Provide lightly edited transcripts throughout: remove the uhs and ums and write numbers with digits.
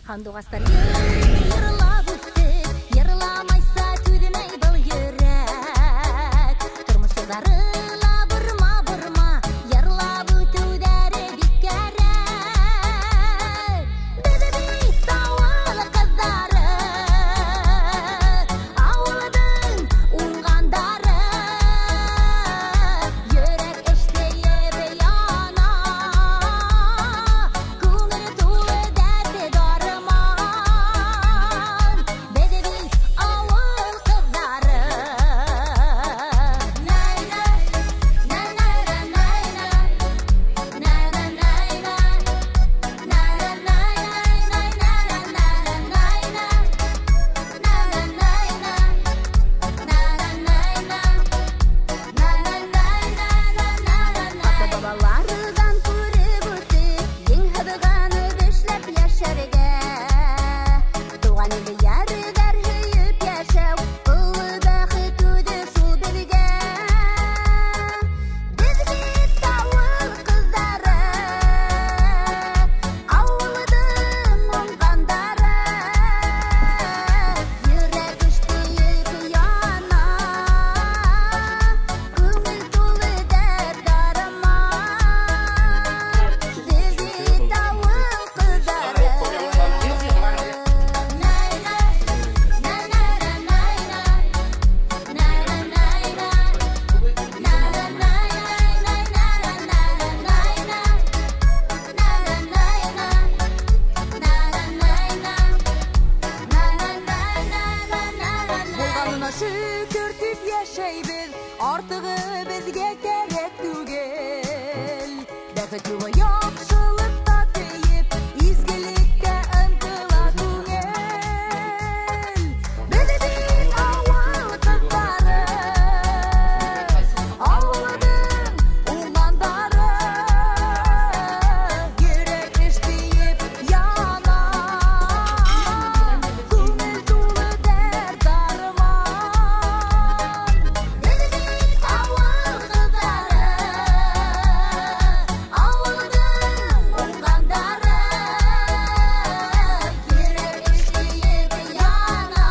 Һандугастар йырлап үтте, йырламайса түҙмәй был йөрәк. Тормош юлдары ла борма-борма, йырлап үтеүҙәре бик кәрәк. Беҙ бит ауыл ҡыҙҙары, ауылдың уңғандары. Йөрәк эшләйеп яна, күңел тулы дәрт дарман. Беҙ бит ауыл ҡыҙҙары. Ата-бабаларҙан күреп үтеп, ең һыҙғанып эшләп йәшәргә. Тыуған илде йәрҙәр һөйөп йәшәү, оло бәхет үҙе шул беҙгә. Беҙ бит ауыл ҡыҙҙары, ауылдың уңғандары. Йөрәк эштейеп яна, күңел тулы дәрт арман. Беҙ бит ауыл ҡыҙҙары. Булғанына шөкөр тип йәшәйбеҙ, артығы беҙгә кәрәк түгел. Бәхет юлы яҡшылыҡта тейеп, изгелеккә ынтыла күңел. Беҙ бит ауыл ҡыҙҙары, ауылдың уңғандары. Йөрәк эштейеп яна, күңел тулы дәрт арман. Беҙ бит ауыл ҡыҙҙары, ауылдың уңғандары. Йөрәк эштейеп яна,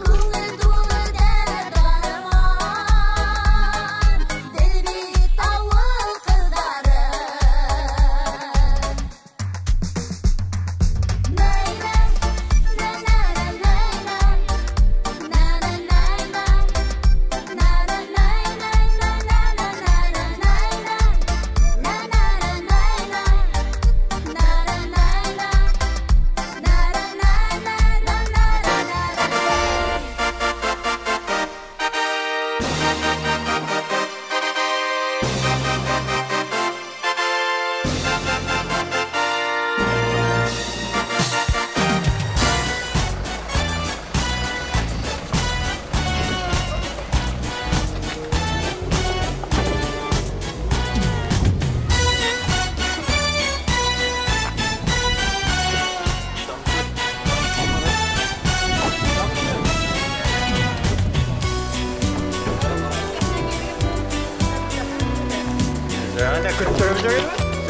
күңел тулы дәрт арман. Беҙ бит ауыл ҡыҙҙары.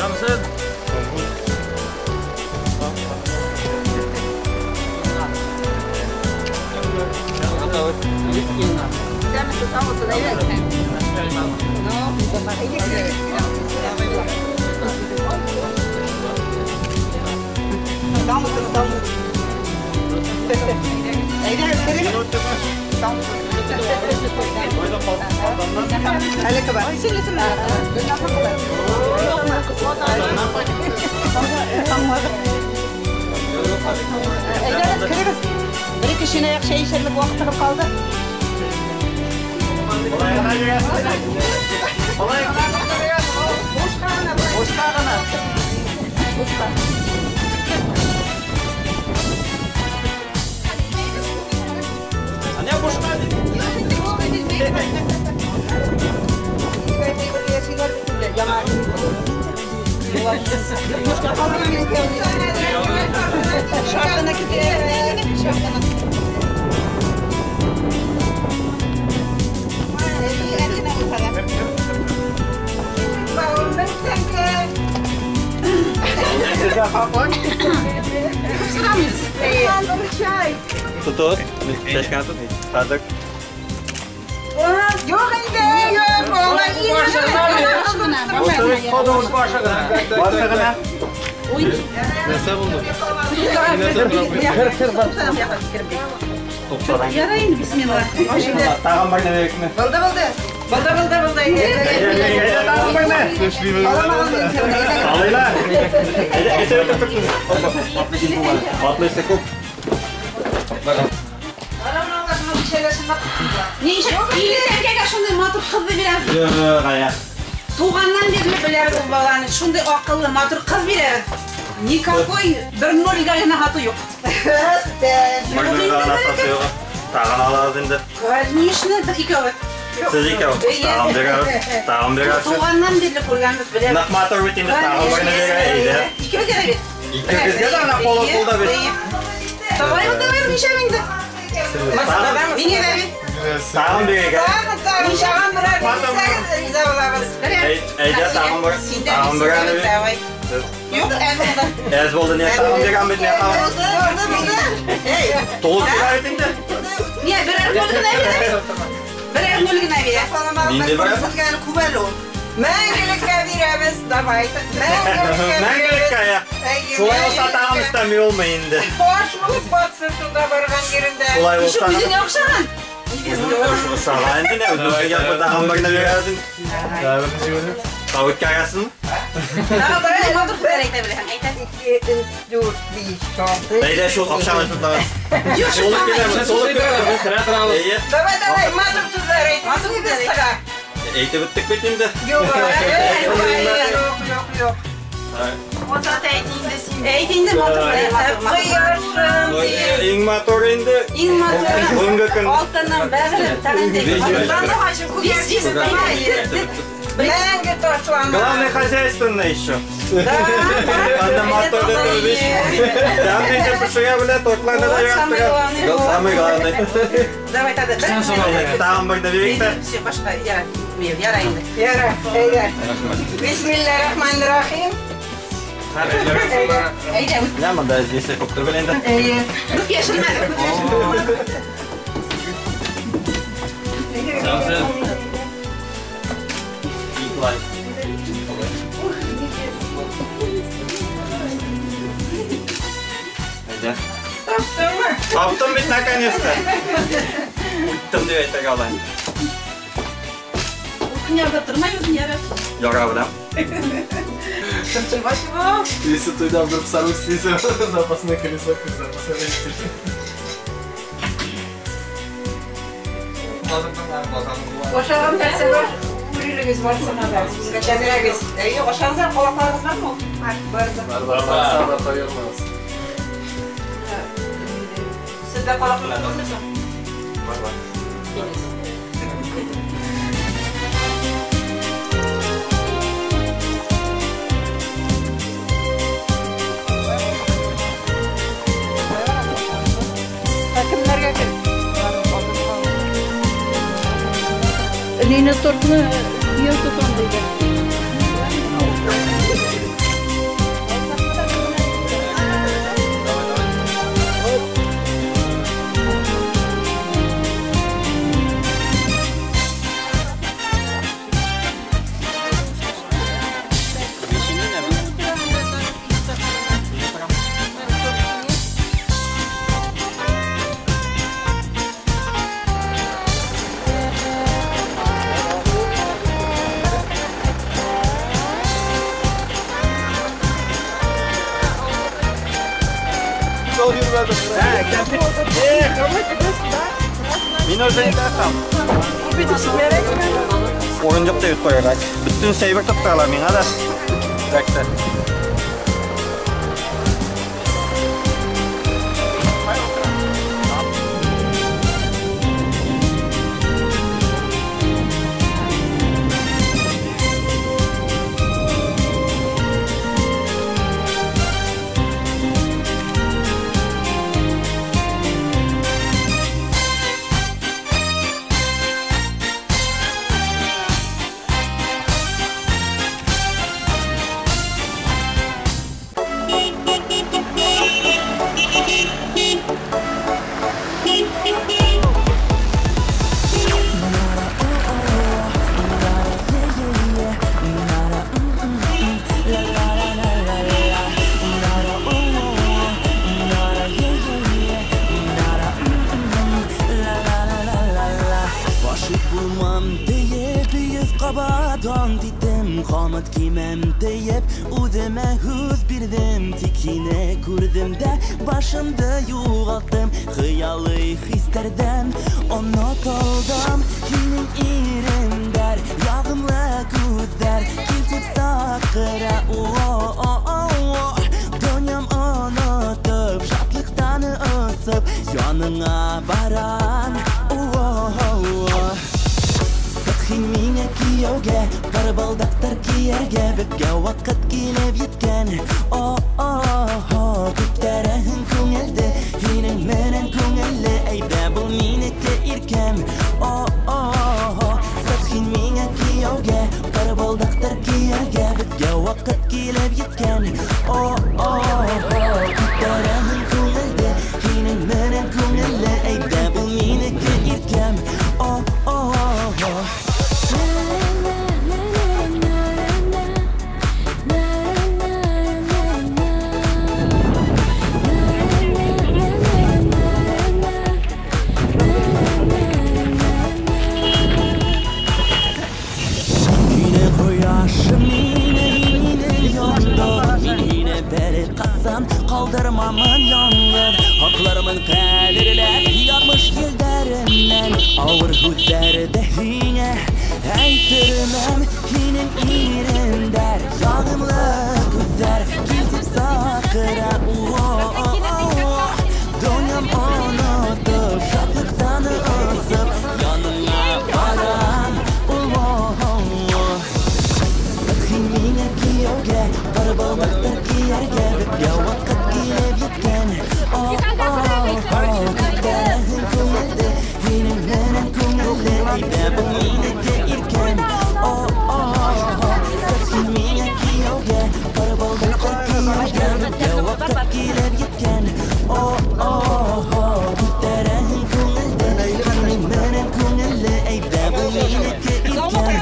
Самсын. Бер кешене чәй эчәрлек вакыты калды. Бушка гына. Бушка. Шартына китерә. Шартына. Тотыгыз. Чәчкәне тот. Хәзер. Юк инде, юк, алай Башы гына. Нәрсә булды? Туксадан. Ярай инде, бисмилла. Тагын бер нәмә. Булды, булды. Булды, булды, булды. Тагын бер нәмә. Алыйлар. Әйдә, әйдә, Атлыйсы күп. Ни өчен? Илле шундый матур кызны бирәбез. Юк, ая. Туганнан бирле беләбез ул баланы. Шундый акыллы, матур кыз бирәбез. Никакой бер нольгә генә хаты юк. Бер нольгә генә хаты юк. Тагын алабыз инде. Конечно, бер икәү. Сез икәү. Тагын бирәбез. Тагын бирәбез. Туганнан бирле күргәнбез, беләбез. Нык матур бит инде, тагын берне бирә, әйдә. Икебезгә дә бит. Икебезгә дә ана кулы кулда бит. Давай, давай, ничә инде? Миңа дә бит. Тагын бирергә. Тагын, тагын, тагын берәр бирсәгез, риза булабыз. Әйдә, тагын бер. Тагын бер әле бит. Давай. Юк, әз булды. Әз булды, не тагын бирәм бит, не тагын. Булды, булды. Эй. Тулып килә бит инде. Не, берәр ноль генә бирә. Берәр ноль генә бирә. Нинди берәр? Мәңгелеккә бирәбез, давай. Мәңгелеккә. Мәңгелеккә, я. Шулай булса тагын өстәми булмый инде. Баш булып батсын шунда барган җирендә. Шулай булса. Үзеңә охшаган. Охшаган инде, не, үзеңә тагын берне бирәбез инде. Тагын үткәрәсеңме? Тагын берәр матур сүзләр әйтә беләсең, әйтә. 2, 3, 4, 5, 6. Әйдә шул охшаган сүзләр. Юк, Тулып киләме, тулып киләме. Әйе. Давай, давай, матур сүзләр әйт. Матур сүзләр әйт. Әйтеп беттек бит инде. Юк, юк, юк, юк. Озат әйт инде син. Әйт инде матур, матур. Кояшым. Иң матур инде. Иң матур. Бүгенге көн. Алтыным, бәгырем, тагын әйт. Мәңге ташлама. Главное хозяйственное еще. Да. Анда матур да түгел. Тәмле итеп пешерә белә, тортларны да Вот яраттыра. самое главное. Самое главное. Давай тогда. Тагын бер дә бирик тә. Все, башка, яра. Яра инде. Яра, әйдә. Бисмиллахир-рахманир-рахим. Әйдә. Менә монда эзлисе күп түгел инде. Әйе. Күп яшермәде, күп яшермәде. Әйдә. Таптыңмы? Таптым бит наконец-то. Үттем дип әйтергә була инде. Утын ярда тормай, үзен яра. Яра беләм. Чего, чего? Если туда вдруг сорву снизу, запасное колесо, запасное колесо. Ашаган нәрсә бар, үрелегез барсына да. Тәмләгез. Әйе, ашагызлар, колакларыгыз бармы? Бар, бар. Бар, бар, бар, бар. Сездә колаклар бармы соң? Бар, бар. Кемнәргә кер? Лина тортны кияү тотам диде. Мин уже не там. Урын юк дип куярга. Бөтен сәйбер тоттыралар миңа да. Трактор. Кабат кимәм диеп, үземә һүз бирдем. Тик һине күрдем дә, башымды югалттым. Хыялый хисләрдән онытылдым. Һинең иреннәр, ягымлы күзләр килтеп сакыра. Дөньям онытып, шатлыктан ысып, яныңа барам. Син миңа кияүгә, барбалдактар кияргә, беткә вакыт килеп еткән. Күтәрәһең күңелде, һинең менән күңелле, әйдә бул минеке иркәм. Син миңа кияүгә, барбалдактар кияргә, беткә вакыт килеп еткән. Күтәрәһең күңелде, һинең менән күңелле, әйдә бул минеке иркәм. Калдырмамын яңгыр, хакларымын кадерләп, язмыш елләреннән авыр һүзләрдә һиңә әйтермәм. Һинең иреннәр, ягымлы күзләр килтеп сакыра. Дөньям онытып, шатлыктан ысып, яныңа барам. Син миңа кияүгә, барбалдактар кияргә, беткә вакыт килеп еткән. Күтәрәһең күңелде, һинең менән күңелле, әйдә бул минеке иркәм. Син миңа кияүгә, барбалдактар кияргә, беткә вакыт килеп еткән. Күтәрәһең күңелде, һинең менән күңелле, әйдә бул минеке иркәм.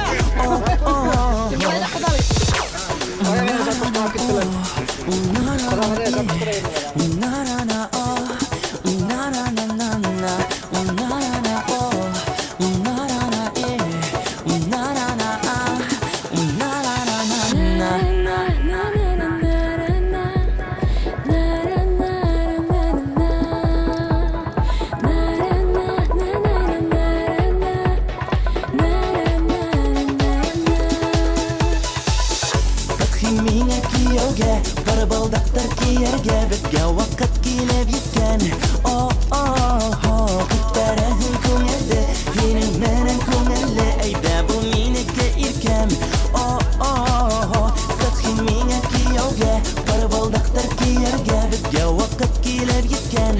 Барбалдактар кияргә, беткә вакыт килеп еткән. Күтәрәһең күңелде, һинең менән күңелле, әйдә бул минеке иркәм. Син миңа кияүгә, барбалдактар кияргә, беткә вакыт килеп еткән.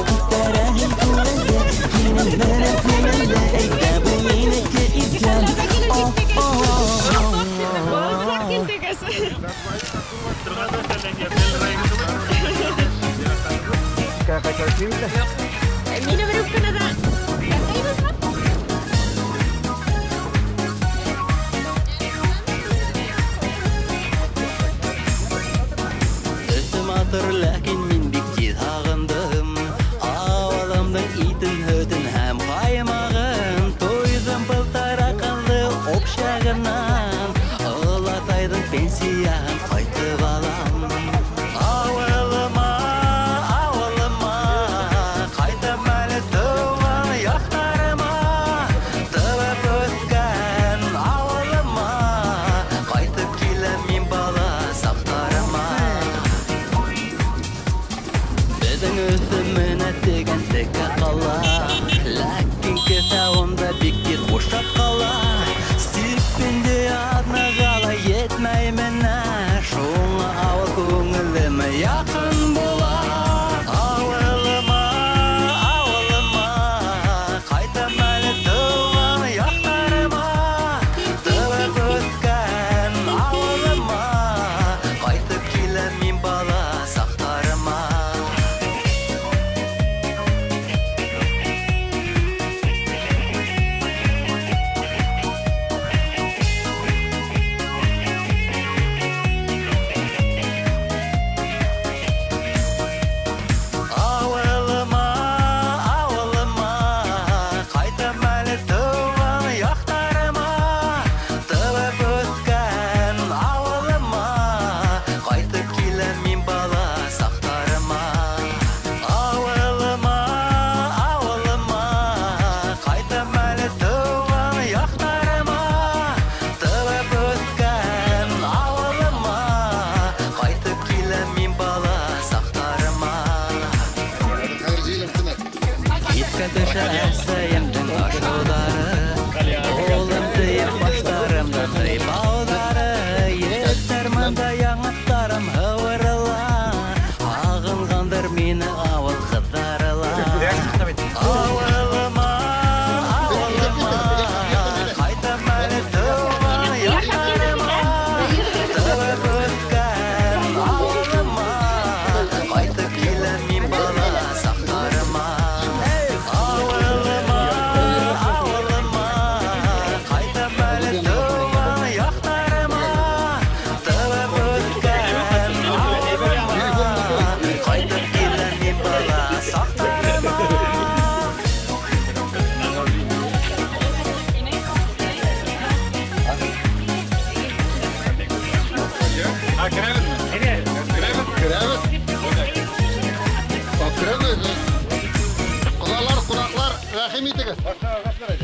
Күтәрәһең күңелде, һинең менән күңелле, әйдә бул минеке иркәм. Өтім атыр, ләкин мин бик тиз һағындым. Авылымның итен, һөтен һәм ҡаймағын. Туйҙым был тараҡанлы общагынан. Олатайҙың пенсияһын ҡайтып алам. Ауылыма, ауылыма, ҡайтам әле тыуған яҡтарыма. Тыуып үҫкән ауылыма, ҡайтып киләм мин бала саҡтарыма. Беҙҙең Өфө менә тигән текә ҡала, ләкин кеҫә унда бик тиҙ бушап ҡала. Стипендия аҙнаға ла етмәй менә, шуңа ауыл күңелемә яҡын була. Ауылыма, ауылыма, ҡайтам әле тыуған яҡтарыма. Тыуып үҫкән ауылыма, ҡайтып киләм мин бала саҡтарыма.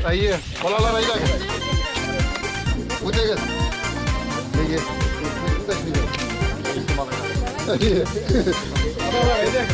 Әйе, балалар әйдәгез. Үтегез. Әйе. Әйе. Балалар әйдәгез.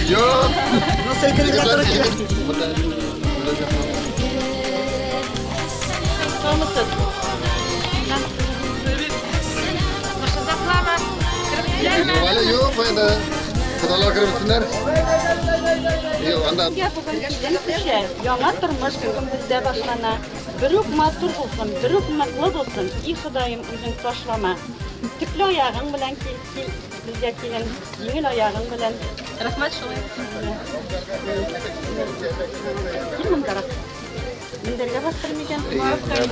Yok. Nasıl Yok, Құдалар кіріпсіңдер. Яңа тормыш бездә башлана. Берүк матур булсын, берүк ныклы булсын. И Ходаем, үзең ташлама. Төкле аягың белән кил, кил, безгә килен. Җиңел аягың белән. Рәхмәт шулай. Кил мондарак. Мендәргә бастырым икән.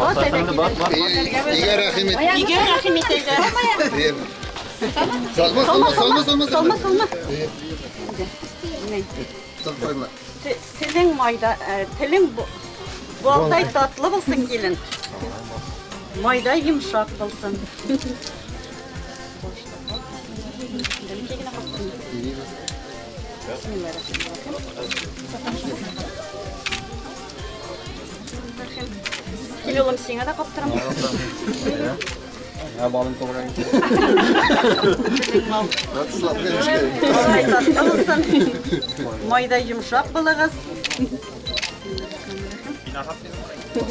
Бас әйдә килен. Игә рәхим ит. Игә рәхим ит әйдә. Салма, салма, салма, салма, салма, салма. Телең майда, телең балдай татлы булсын, килен. Майда йомшак булсын. Кил, улым, сиңа да каптырам. Балын тоғрайын. Майда йомшак булыгыз.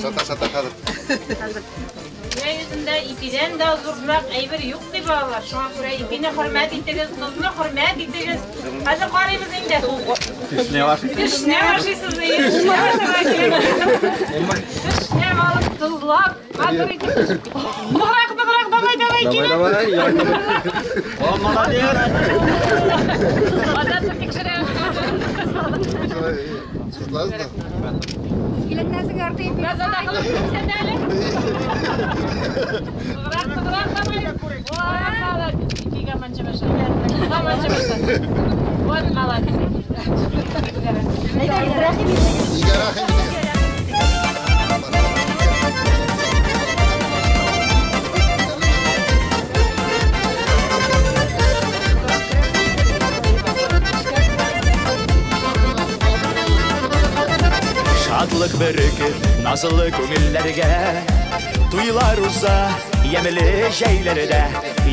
Сата, сата, хәзер. Дөнья йөзендә ипидән дә зуррак әйбер юк дип алалар. Шуңа күрә ипине хөрмәт итегез, тозны хөрмәт итегез. Хәзер карыйбыз инде. Төшне ашыйсыз, төшне ашарга кирәк. Төшне алып, тозлап, матур итеп. Ныграк, ныграк, давай, давай, килен. Давай, давай. О, молодец. Азатны тикшерәбез. Тозласыз. Назада кылып күрсәтә әле. Ныграк, ныграк, давай. Вот, молодец. Ипигә манча баша. Тозга манча баша. Вот, молодцы. Әйдәгез, рәхим итегез. Игә рәхим итегез. Шатлык берекеп, назлы күңелләргә Туйлар уза, ямьле җәйләрдә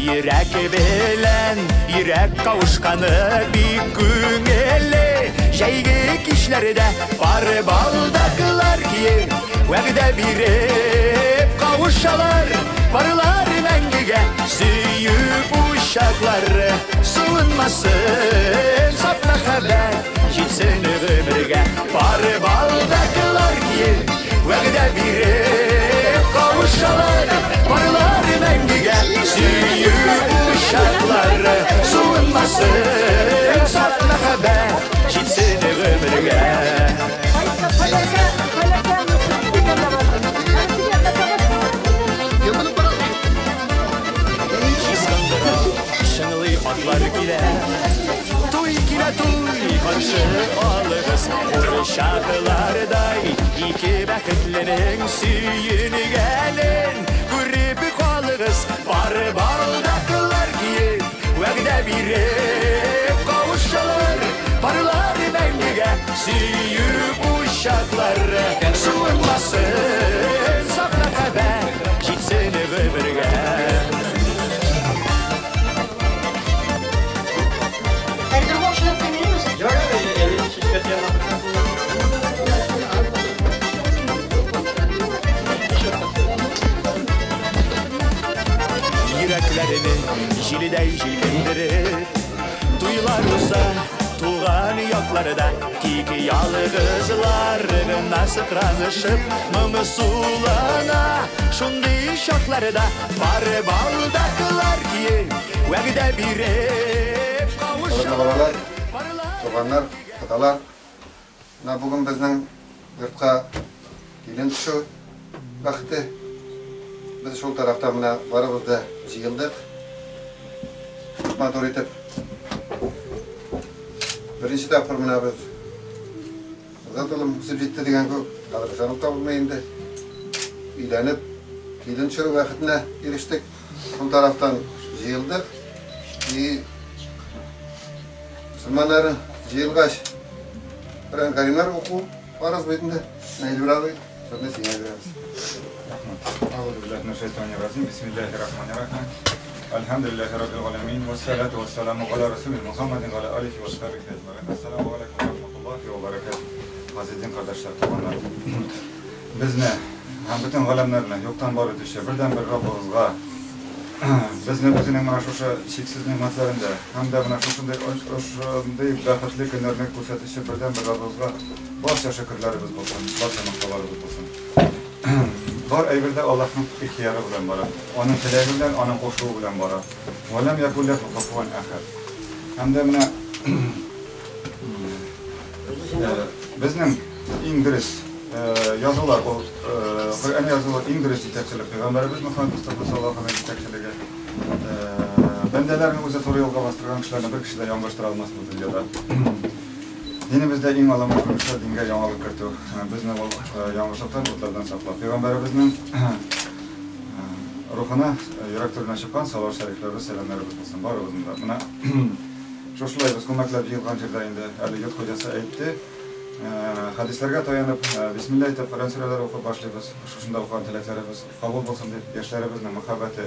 Йөрәк белән йөрәк кавышканы бик күңелле Җәйге кичләрдә пар балдаклар киеп Вәгъдә биреп кавышалар Парлар мәңгегә сөю учаклары Суынмасын саф мәхәббәт җитсен гомергә Пар балдаклар киеп вәгъдә биреп кавышалар Парлар мәңгегә сөю учаклары Суынмасын саф мәхәббәт җитсен гомергә. Шыңлый атлар килә, туй килә, туй каршы алыгыз. Курчаклардай ике бәхетленең сөенгәнен күреп калыгыз. Пар балдаклар киеп, вәгъдә биреп кавышалар. Парлар мәңгегә сөю учаклары суынмасын. булса туган якларда, тик ялгызлар гына сыкранышып моңсулана. Шундый чакларда пар балдаклар киеп, вәгъдә биреп Хөрмәтле балалар, туганнар, аталар, менә бүген безнең йортка килен төшү бәхете. Без шул тарафта менә барыбыз да җыелдык. Бик матур итеп. Беренче тапкыр менә без Азат улым үсеп җитте дигән күк, хәзер ышанып та булмый инде. Өйләнеп, килен төшерү бәхетенә ирештек. Шул тарафтан җыелдык. И мөселманнар җыелгач, Коръән Кәримнәр уку фарыз бит инде. Наилүр абый, сүзне сиңа бирәбез. Рәхмәт. Әгъузу биллаһи минәш шайтанир раҗим. Бисмиллаһир рахманир рахим. Әлхәмдүлиллаһи раббил галәмин. Вассалату вассаламу аля расулина Мухаммадин ва аля алихи ва асхабихи әҗмәгыйн. Ассаламу алейкум ва рахматуллахи ва баракатуһ. Газиздин кардәшләр, туганнар. Безне һәм бөтен галәмнәрне юктан бар итүче бердәнбер Раббыбызга, безне үзенең менә шушы чиксез нигъмәтләрендә һәм дә менә шушындый ошындый бәхетле көннәрне күрсәтүче бердәнбер Раббыбызга барча шөкерләребез булсын, барча мактауларыбыз булсын. Бар әйбер дә Аллаһның ихтыяры белән бара, Аның теләге белән, Аның кушуы белән бара. Вә ләм якун ләһү куфуән әхәд. Һәм дә менә безнең иң дөрес язулар ул Коръән язулар, иң дөрес җитәкчелек Пәйгамбәребез Мөхәммәд Мостафа саллаллаһу алейһи җитәкчелеге. Бәндәләрне үзе туры юлга бастырган кешеләрне бер кеше дә яңгыштыра алмас бу дөньяда. Динебездә иң алама күренешләр дингә яңалык кертү. Безне ул яңгышлыктан, утлардан сакла. Пәйгамбәребезнең рухына йөрәк түреннән чыккан салават шәрифләребез, сәламнәребез булсын барыбызның да. Менә шушылай без күмәкләп җыелган җирдә инде әле йорт хуҗасы әйтте. Хәдисләргә таянып, бисмилла әйтеп, Коръән сүрәләре укып башлыйбыз. Шушында укыган теләкләребез кабул булсын дип, яшьләребезнең мәхәббәте,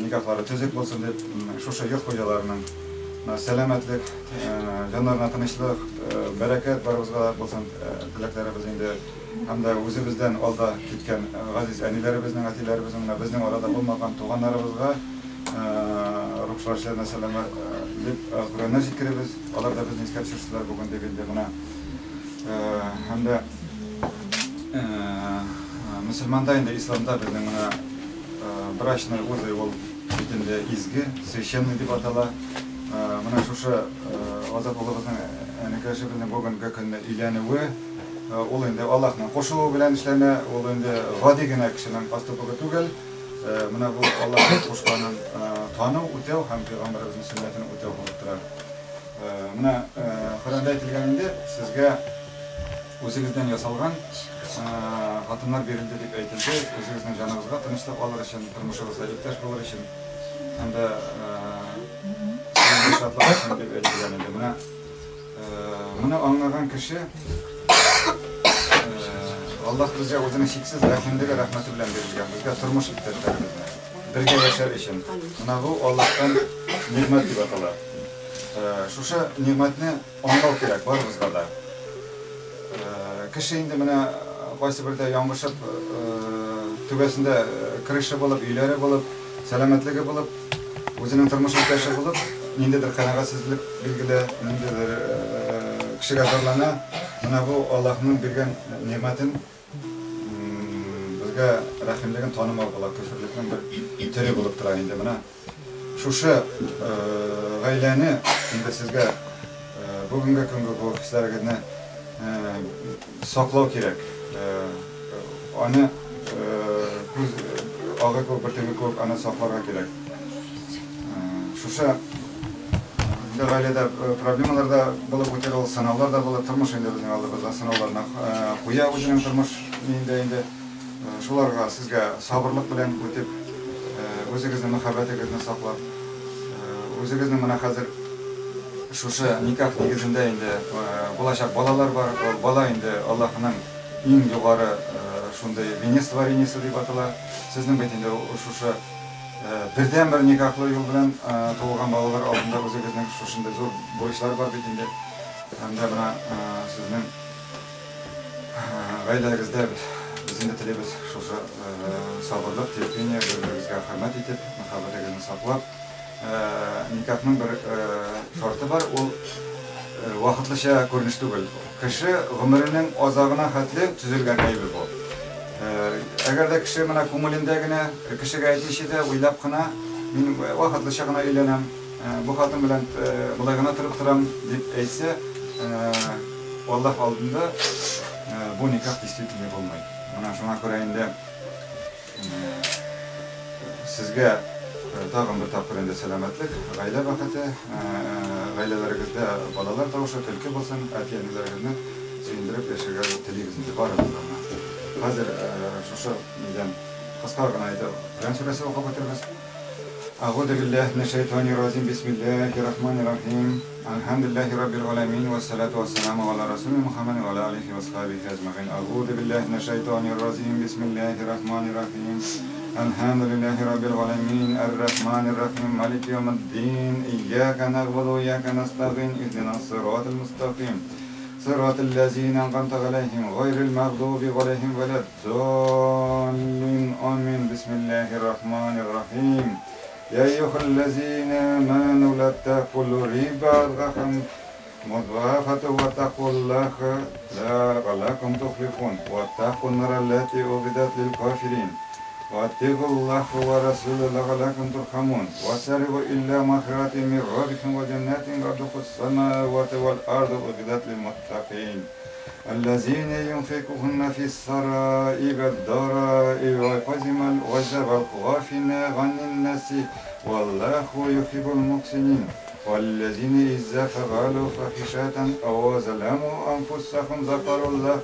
никахлары төзек булсын дип, шушы йорт хуҗаларының сәламәтлек, җаннарына тынычлык, бәрәкәт барыбызга да булсын теләкләребез инде. Һәм дә үзебездән алда киткән газиз әниләребезнең, әтиләребезнең, менә безнең арада булмаган туганнарыбызга рухлар сәламәт дип Коръәннәр җиткерәбез. Алар да безне искә төшерселәр бүген дип инде менә. Һәм дә мөселманда инде, исламда безнең менә брачный узы ул бит инде изге, священный дип атала. Менә шушы Азат улыбызның, энекәшебезнең бүгенге көнне өйләнүе, ул инде Аллаһның кушуы белән эшләнә, ул инде гади генә кешенең поступогы түгел. Менә бу Аллаһның кушканын тану, үтәү һәм пәйгамбәребезнең сөннәтен үтәү булып тора. Менә Коръәндә әйтелгән инде, сезгә үзегездән ясалган хатыннар бирелде дип әйтелде, үзегезнең җаныгызга тынычлык алыр өчен, тормышыгызда иптәш булыр өчен һәм дә шатлык өчен дип әйтелгән инде. Менә моны аңлаган кеше, Аллаһ безгә үзенең чиксез рәхимлеге, рәхмәте белән бирелгән безгә тормыш иптәшләребезне бергә яшәр өчен. Менә бу Аллаһтан нигъмәт дип атала. Шушы нигъмәтне аңлау кирәк барыбызга да. Кеше инде менә кайсы бердә яңгышып, түбәсендә крыша булып, өйләре булып, сәламәтлеге булып, үзенең тормыш иптәше булып, ниндидер канәгатьсезлек билгеле, ниндидер кешегә зарлана. Менә бу Аллаһның биргән нигъмәтен, безгә рәхимлеген танымау була, көферлекнең бер төре булып тора инде. Менә шушы гаиләне инде сезгә бүгенге көнге бу хисләрегезне саклау кирәк. Аны күз агы кебек, бөртеге кебек аны сакларга кирәк. Шушы инде гаиләдә проблемалар да булып үтер ул, сынаулар да булыр. Тормыш инде безнең алдыбызда сынауларны куя үзенең тормыш инде инде. Шуларга сезгә сабырлык белән үтеп, үзегезнең мәхәббәтегезне саклап, үзегезнең менә хәзер шушы никах нигезендә инде булачак балалар бар. Ул бала инде Аллаһның иң югары шундый венец творениесе дип атала. Сезнең бит инде шушы бердәнбер никахлы юл белән туылган балалар алдында үзегезнең шушындый зур бурычлар бар бит инде. Һәм дә менә сезнең гаиләгездә без инде телибез шушы сабырлык, терпение, бер-берегезгә хөрмәт итеп, мәхәббәтегезне саклап, Никахның бер шарты бар, ул вакытлыча күренеш түгел. Кеше гомеренең азагына хәтле төзелгән әйбер бу. Әгәр дә кеше менә күңелендә генә, кешегә әйтмичә дә, уйлап кына, мин вакытлыча гына өйләнәм, бу хатын белән болай гына торып торам дип әйтсә, Аллаһ алдында бу никах действительно булмый. Менә шуңа күрә инде сезгә тагын бер тапкыр инде сәламәтлек, гаилә бәхете, гаиләләрегездә балалар тавышы, көлке булсын, әти-әниләрегезне сөендереп яшәргә телибез инде барыбызга гына. Хәзер шушы нидән кыска гына итеп Коръән сүрәсе укып үтербез. Әгуду биллаһи минәш шайтанир раҗим. Бисмиллаһир рахманир рахим. Әлхәмдүлиллаһи раббил галәмин вәссалату вәссәламу галә расули Мухаммадин ва галә алихи вә асхабихи әҗмәгыйн. Әгуду биллаһи минәш шайтанир раҗим. Бисмиллаһир рахманир рахим. Әлхәмдүлиллаһи раббил галәмин әр-рахманир рахим. Малики яумиддин. Ияка нагъбуду ва ияка нәстәгыйн. Иһдинас сиратал мустәкыйм. Сиратал ләзина әнъамта галәйһим гайрил мәгъдуби галәйһим вәләд-даллин. Амин. Бисмиллаһир рахманир рахим. يا أيها الذين آمنوا لا تأكلوا الربا أضعافا مضاعفة واتقوا الله لعلكم تفلحون واتقوا النار التي أعدت للكافرين واتقوا الله ورسوله لعلكم ترحمون وسارعوا إلى مغفرة من ربكم وجنات عرضها السماوات والأرض أعدت للمتقين الذين ينفقون في السراء والضراء والكاظمين الغيظ والعافين عن الناس والله يحب المحسنين والذين إذا فعلوا فاحشة أو ظلموا أنفسهم ذكروا الله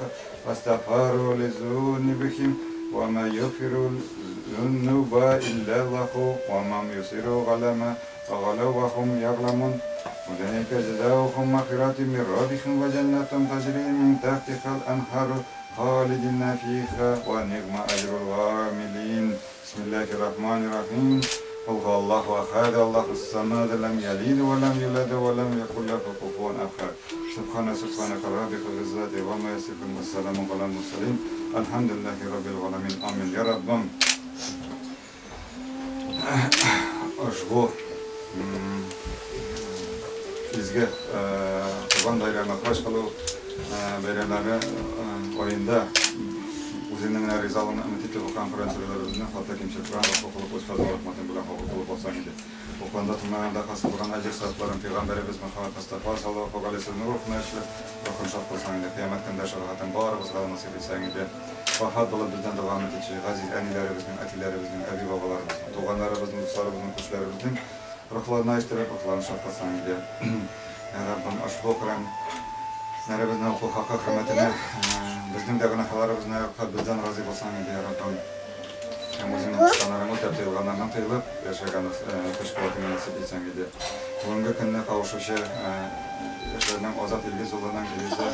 فاستغفروا لذنوبهم وما يغفر الذنوب إلا الله وما يصروا على ما فعلوا وهم يعلمون أولئك جزاؤهم مغفرة من ربهم وجنة تجري من تحتها الأنهار خالدين فيها ونعم أجر العاملين. بسم الله الرحمن الرحيم. قل هو الله أحد الله الصمد لم يلد ولم يولد ولم يكن له كفوا أحد. سبحان سبحانك رب العزة وما يصفون والسلام على المرسلين الحمد لله رب العالمين. آمين يا رب. Ошбу изге Корбан бәйрәме, хаҗ кылу бәйрәмнәре аенда үзеңнең генә ризалыгыңны өмет итеп укыган Коръән сүрәләребезне хата кимчелекләрен гафу кылып, үз фазыл рәхмәтең белән кабул кылып алсаң иде. Укыганда, тыңлаганда хасил булган әҗер савапларын пәйгамбәребез Мөхәммәд Мостафа саллаллаһу галәйһи вәсәлләмнең рухына ирештереп, рухын шат кылсаң иде. Кыямәт көндә шәфәгатең барыбызга да насыйп итсәң иде. Вафат булып бездән дога өмет итүче газиз әниләребезнең, әтиләребезнең, әби-бабаларыбызның, туганнарыбызның, дусларыбызның, күршеләребезнең рухларына ирештереп, рухларын шат кылсаң иде. Я Раббым, ошбу Коръән нәребезне уку хакы хөрмәтенә безнең дә гөнаһларыбызны яклап, бездән разый булсаң иде, я Раббым. Һәм үзеңнең кушканнарыңны үтәп, тыелганнардан тыелып, яшәргә көч куәтеңне насыйп итсәң иде. Бүгенге көнне кавышучы яшьләрнең Азат Илгиз улының Илиза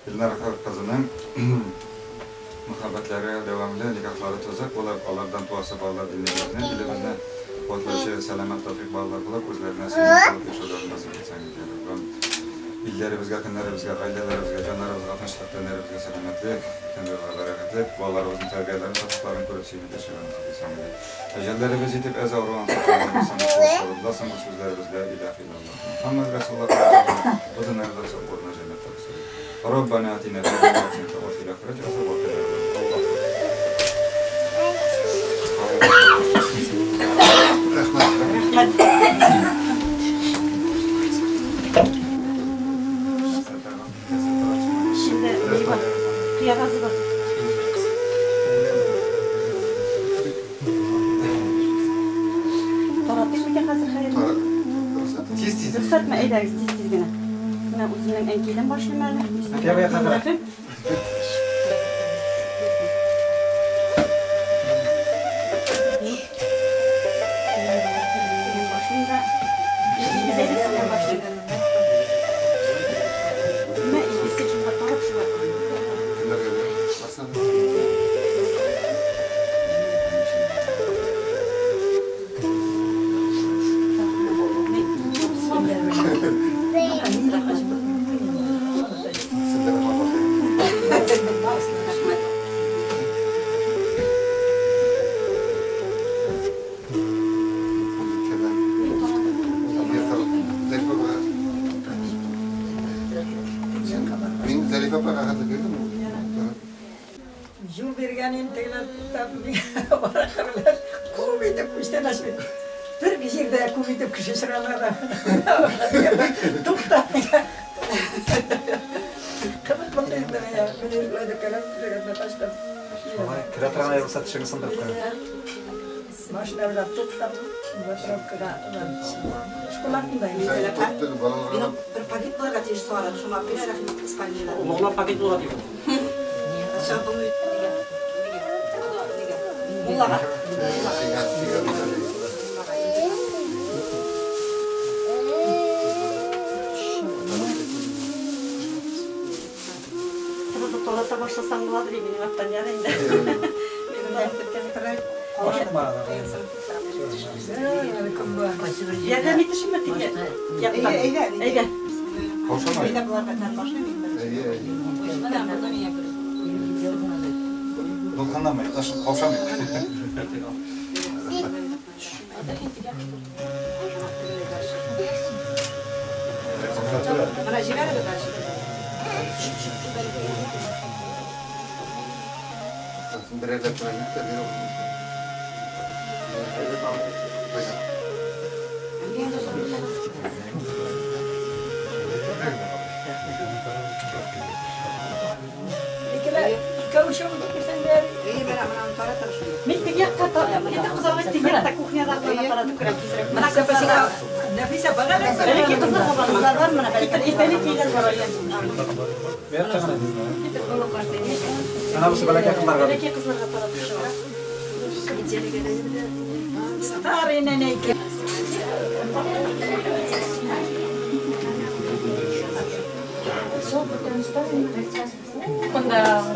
Илнар кызының мәхәббәтләре дәвамлы, никахлары төзек булып, алардан туасы балалар динебезне, илебезне куәтләүче сәламәт тәүфыйк балалар булып, үзләренә сөенеч булып яшәүләрен насыйп итсәң иде, я Раббым. Илләребезгә, көннәребезгә, гаиләләребезгә, җаннарыбызга тынычлык, тәннәребезгә сәламәтлек, тәннәребезгә бәрәкәтлек, балаларыбызның тәрбияләрен, шатлыкларын күреп сөенеп яшәүләрен насыйп итсәң иде. Әҗәлләребез җитеп, әз авырудан сакланып, соңгы сулышларыбызда, соңгы сүзләребез лә илаһ иллаллаһ Мухаммад Расулуллаһ бу дөньяда соңгы урыны җәннәттә булсын. Раббана атина фид дөнья хәсәнәтән ва фил ахирәти хәсәнәтән ва кина Рәхмәт. Рәхмәт. Эчендә ни бар? Кыягазы бар. Таратыйк микән хәзер хәерне? Тиз-тиз. Рөхсәтме? Әйдәгез, тиз-тиз генә. Менә үземнең әнкәйдән башлыйм әле. Бисмиллаһир-рахманир-рахим. Башлыйм да. Илгиз әйдә синнән башлыйм. Менә Илгиз син шунда тарат шулай. Кемнәргә бирәм? туктап, аракы белән күп итеп күчтәнәч бит. Бер җирдә күп итеп кеше очрамады. Туктап миңа. Кызык булды инде миңа. Мин шулай дип көлеп, йөрәгемне ташкан. Шулай, керә торган әйбер булса, тешеңне сындырып куя. Машина белән туктап, маршруткага школа артында. Мин бер пакет булырга тиеш соңарак, шуңа бирә рәхмәт спальныйда. Олыгына пакет булырга тиеш. Чыгып булмый. Нигә? Нигә? Муллага. Тарата башласаң буладыр, минем арттан ярый инде. Ярдәм итешеме теге яктан? Әйдә. Әйдә буларга башлыйм мин. Менә монда миңа күрә. Дулкынланмый, каушамый. Менә җибәрегез дальше. Берәрләп кенә юк та бирә. Икәү өчәү килсәңдер. Әйе, менә менә аны таратыр шуны. Мин теге якка китеп кызарга теге якта кухняда гына таратып керәм тизрәк. Менә кызлар. Нәфисә бара Бәләкәй кызларга бар. Кызлар бар менә бәләкәй. Бәләкәйләр бар. Ана бусы бәләкәй кызларга. Бәләкәй кызларга таратып чыга. Старый нәнәйке.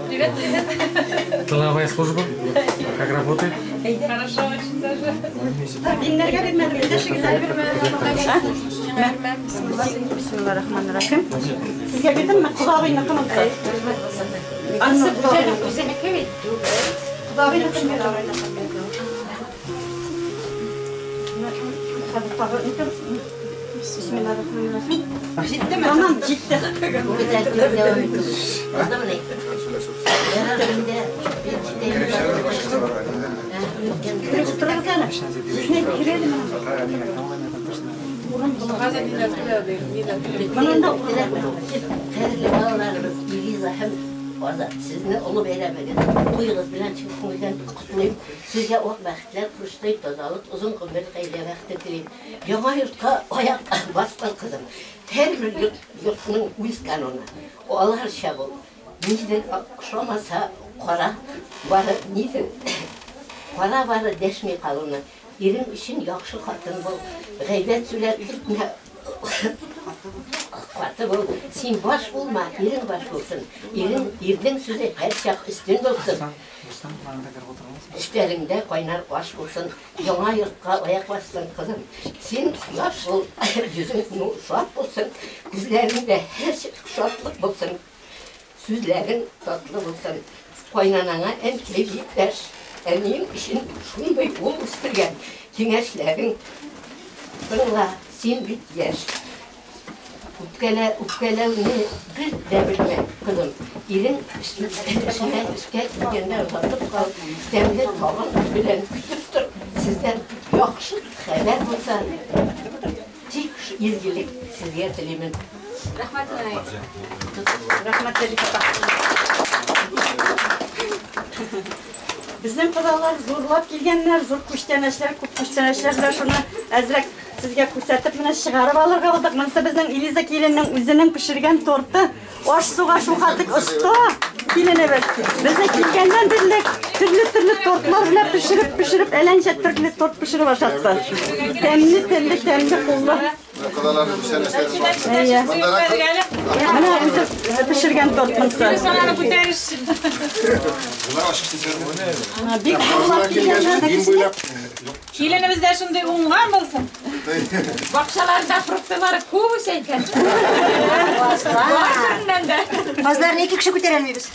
Привет, привет. Тыловая служба. Как работает? Хорошо, очень даже. Иннәргә бирмәдем, эндәшегез әле. Бисмиллахир-рахманир-рахим. Сезгә бирдемме? Кодагыйныкы монысы. Анысы үзенеке бит. Кодагыйныкы Хәзер тагы Бисмиллахир-рахманир-рахим. Җиттеме? Тамам, җитте. Кереп утырыгыз әле. Безне керәле менә. Монда Хәерле балаларыбыз Илиза һәм Азат, сезне олы бәйрәмегез, туегыз белән чын күңелдән котлыйм. Сезгә ак бәхетләр, курыштай тазалык, озын гомер, гаилә бәхете телим. Яңа йортка аяк баскан кызым. Һәрбер йортның үз кануны. Аларча бул. Нидер ошамаса, кара бары нидер кара бары дәшми калуны. Ирең өчен яхшы хатын бул. Гайбәт сөйләп китмә. Каты бул. Син баш булма, ирең баш булсын. Ирең, ирнең сүзе һәрчак өстен булсын. Өстәлеңдә кайнар аш булсын. Яңа йортка аяк бассын, кызым. Син кояш бул, йөзең шат булсын. Күзләреңдә һәрчак шатлык булсын. Сүзләрең татлы булсын. Кайнанаңа әнкәй дип дәш. Әниең өчен шундый ул үстергән. Киңәшләрең тыңла, син бит яшь. Үпкәлә, үпкәләүне бер дә белмә, кызым. Ирең эшенә эшкә киткәндә озатып кал. Тәмле табын белән көтеп тор. Сездән яхшы хәбәр булса, тик изгелек сезгә телимен. Рәхмәт, нәнәй. Рәхмәт, Зәлифә апа. Безнең кодалар зурлап килгәннәр, зур күчтәнәчләр, күп күчтәнәчләр белән шуны әзрәк сезгә күрсәтеп менә чыгарып алырга булдык. Монысы безнең Элиза киленнең үзенең пешергән торты. Аш-суга шулхәтлек оста киленебез. Безне килгәннән бирле төрле-төрле тортлар белән пешереп, пешереп, әләнчә төрле торт пешереп ашатты. Тәмле, тәмле, тәмле куллы. Кодаларның күчтәнәчләре бар. Әйе. Менә үзе пешергән торт монысы. Сананы күтәреш. Бик зурлап килгәннәр дә кечкенә. Киленебез дә шундый уңган булсын. Бакчаларда фруктылары күп үсә икән. Бар төреннән дә. Казларны ике кеше күтәрә алмыйбыз.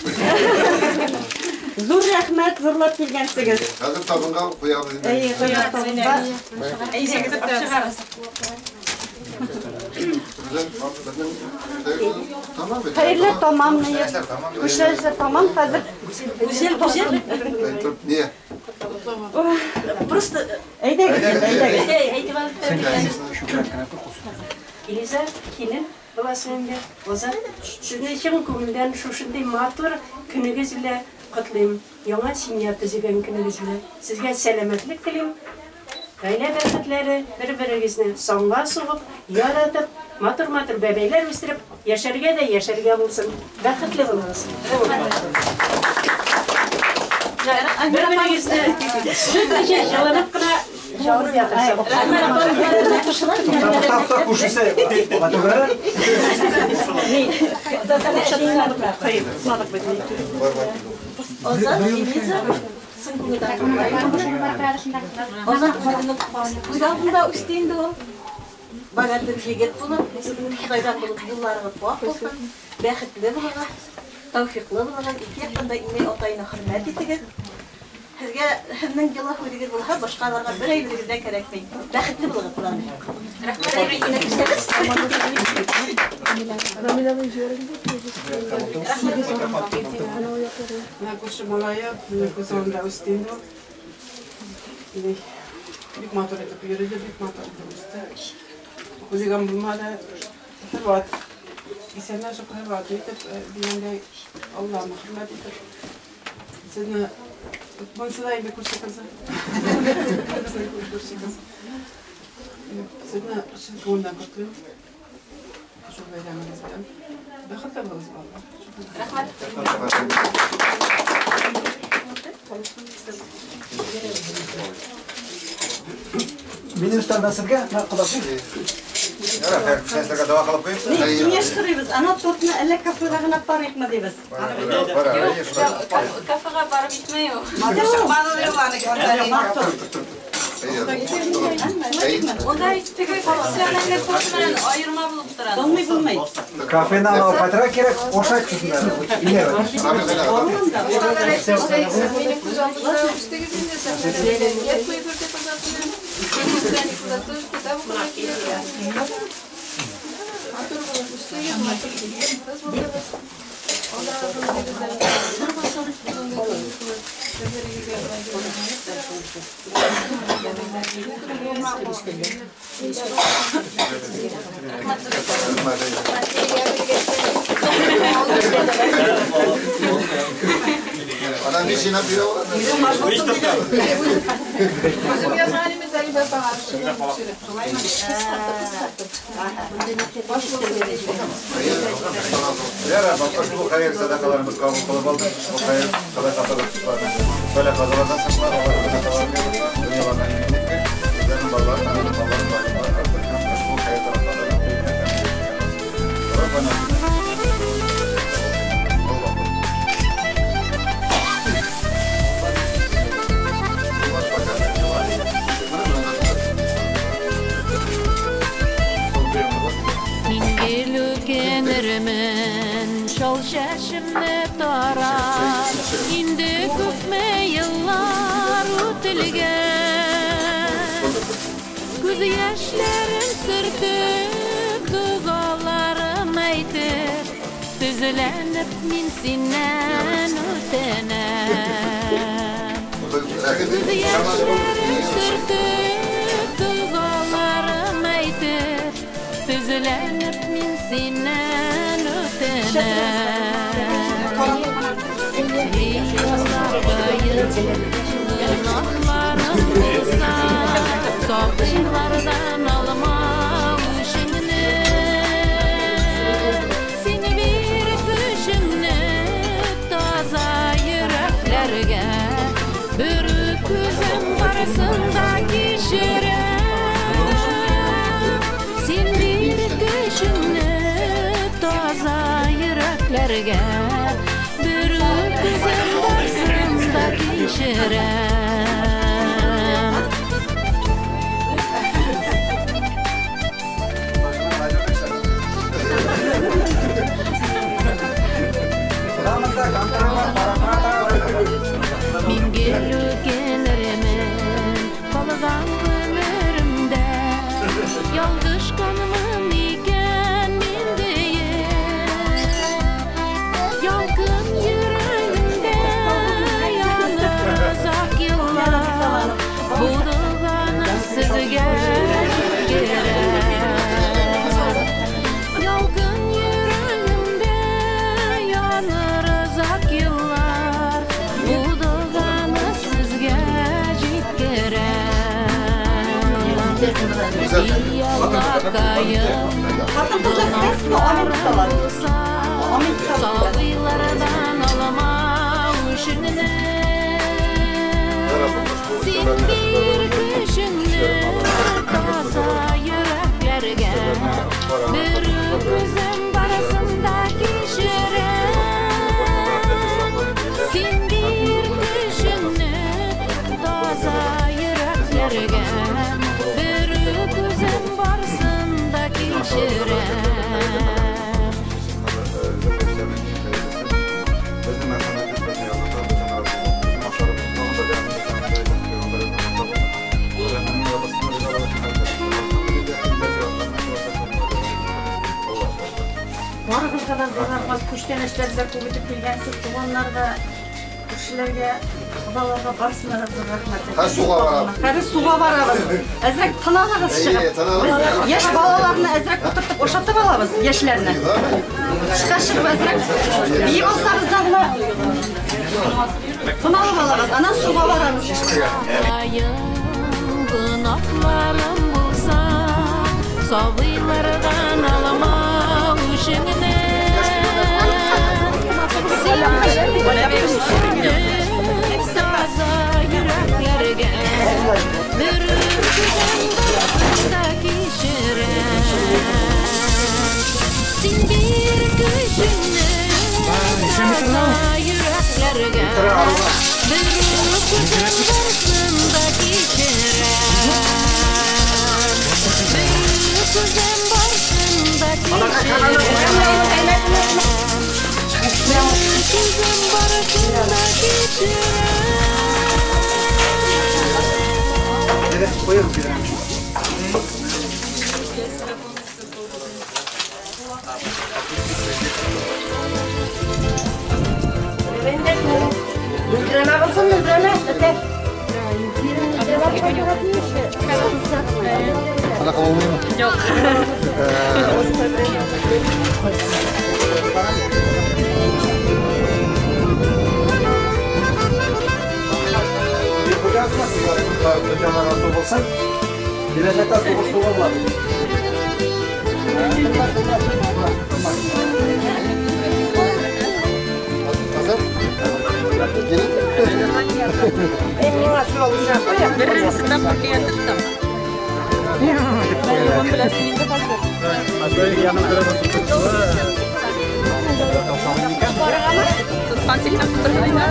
Зур рәхмәт, зурлап килгәнсегез. Хәзер табынга куябыз инде. Әйе, куябыз табынга. Әйдәгез, чыгарыгыз. Безнең тамам бит. Хәерле тамам. Күчтәнәчләр тамам. Хәзер Гүзәл, Гүзәл. Не? Просто әйдәгез, әйдәгез. Элиза, килен буласың инде. Азат, сезне чын күңелдән шушындый матур көнегез белән котлыйм. Яңа семья төзегән көнегез белән. Сезгә сәламәтлек телим. Гаилә бәхетләре, бер-берегезне санга сугып, яратып, матур-матур бәбәйләр үстереп, яшәргә дә яшәргә булсын. Бәхетле булыгыз. Бер-берегезне сөтмичә җылынып кына җавып ятырсың. Тапта күршесе. Азат, Элиза, Азат күз алдында үсте инде ул. Бара бер егет булып, Худайдан булып юлларыгыз вак булсын, бәхетле булыгыз, тәүфиклы булыгыз, ике яктан да инәй атайны хөрмәт итегез. Һеҙгә һеҙҙең йыла һүҙегеҙ булһа, башҡаларға бер әйберегеҙ ҙә кәрәкмәй. Бәхетле булығыҙ, главное. Менә күрше малае, менә күз алдында үсте инде ул. Бик матур итеп йөрөде, бик матур итеп үсте. Хулиган булмады. Һәрвакыт исәнләшеп, һәрвакыт итеп, дигәндәй, Аллаһны хөрмәт итеп. Сезне монысы да инде күрше кызы. Безнең күрше кыз. Сезне чын күңелдән котлыйм. Шул бәйрәмегез белән. Бәхетле булыгыз, балалар. Рәхмәт. Минем өстәлдән сезгә, менә кодасы. Ярар, нәрсәгә дава кылып куйыпсыз. Киңәш сорыйбыз. Ана тортны әллә кафега гына барыйкмы дибез. Кафега барып итмәй ул. Унда теге профессиональный торт белән аерма булып тора. Булмый, булмый. Кафены алып кайтырга кирәк, ошай кешеләр. Минем күз алдымда үстегез инде, сәхнәдә ятмый күрдек Азатны. Каникулда тоже китап укырга килде. Матур булып үстегез, матур кыз булдыгыз. Алла гомерегездән зур булсын, бүгенге көн гомерегезгә Анан bir жыйнап бирә ала. Үзем язган инде Зарифа апага. Ярар, ошбу хәйер садакаларыбыз кабул кылып алды. Бу хәйер садакалар Böyle kazalardan saklar, Allah dünyalardan eminlik ver. Bizlerin ballarını, balların ballarını artık hem uşbu hayır taraflarından Rabbana. Мин гел үкенермен, шул чәчемне тарап, инде күпме еллар үтелгән. Күз яшьләрем сөртеп, догаларым әйтеп, төзеләнеп мин синнән үтенәм. Күз яшьләрем сөртеп, догаларым әйтеп, төзеләнеп мин синнән үтенәм. Гөнаһларым булса, сабыйлардан алма үчеңне. Син бир көчеңне таза йөрәкләргә, бер күзем барсын да кичерәм. Син бир көчеңне таза йөрәкләргә, бер күзем барсын да кичерәм. Мин гел үкенермен калган гомеремдә, ялгышканмын икән мин диеп. Ялкын йөрәгемдә Гөнаһларым булса, сабыйлардан алма үчеңне. Син бир көчеңне таза йөрәкләргә, бер үзем барысын да кичерәм. Син бир көчеңне таза йөрәкләргә, бер үзем барысын да кичерәм. Барыгызга да зур рәхмәт, күчтәнәчләргә күп итеп килгәнсез, туганнарга, күршеләргә, балаларга барысына да зур рәхмәт. Хәзер суга барабыз. Хәзер суга барабыз. Әзрәк тын алыгыз чыгып. Әйе, тын алабыз. Без яшь балаларны әзрәк утыртып ашатып алабыз, яшьләрне. Тышка чыгып әзрәк биеп алсагыз да була. Тын алып алабыз, аннан суга барабыз. Гөнаһларым булса, сабыйлардан алма үчеңне. Син бир көчеңне таза йөрәкләргә, бер үзем барысын да кичерәм. Син бир көчеңне таза йөрәкләргә, бер үзем барысын да кичерәм. Бер үзем барысын да кичерәм. Бер үзем барысын да кичерәм. Мөлдерәмә булсын, мөлдерәмә. Ана кабылмыймы? Юк. Киләчәктә сугыш суга була. Беренче тапкыр кия тоттым. Югын беләсең инде хәзер. Тоткан сиксән тотырга.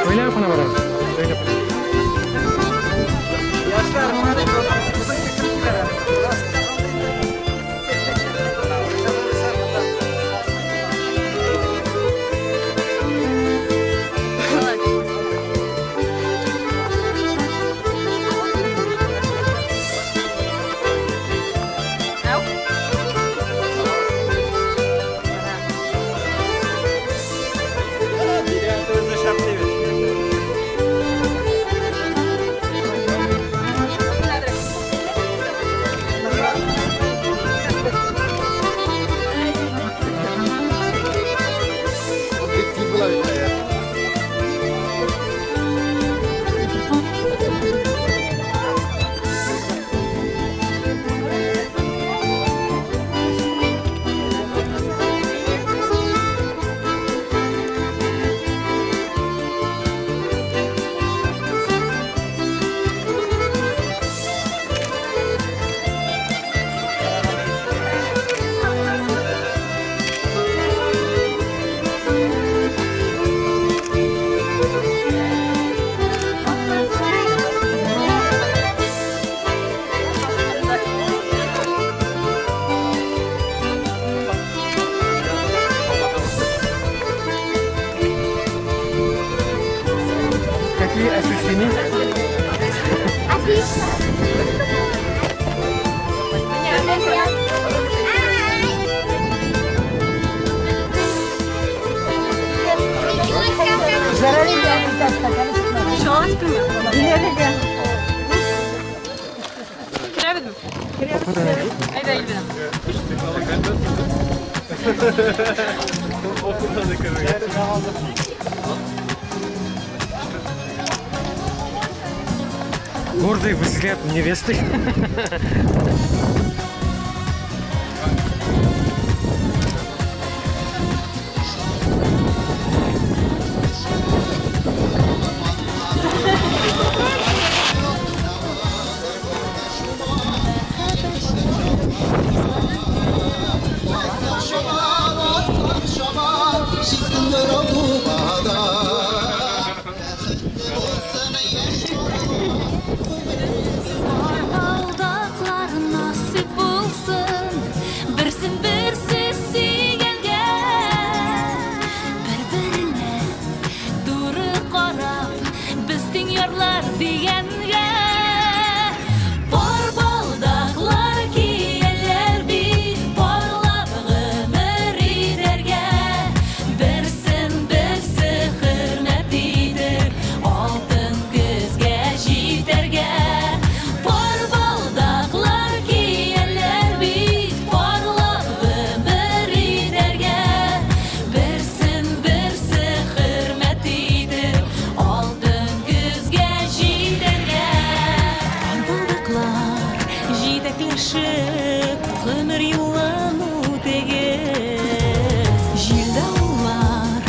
Ойлап кына барабыз. Ойлап. Чыгасызмы? Диләрәгә. Керәбезме? Әйдә, Эльвина. Гордый взгляд невесты. Балдаклар насыйп булсын, берсен берсе сөйгәнгә, бер-беренә туры карап, без тиң ярлар дигәнгә. Пар балдаклар кияләр бит, парлап гомер итәргә, берсен берсе хөрмәт итеп, алтын көзгә җитәргә. Пар балдаклар кияләр бит, парлап гомер итәргә, берсен берсе хөрмәт итеп, алтын көзгә җитәргә. Пар балдаклар җитәкләшеп, гомер юлын үтегез. Җил-давыллар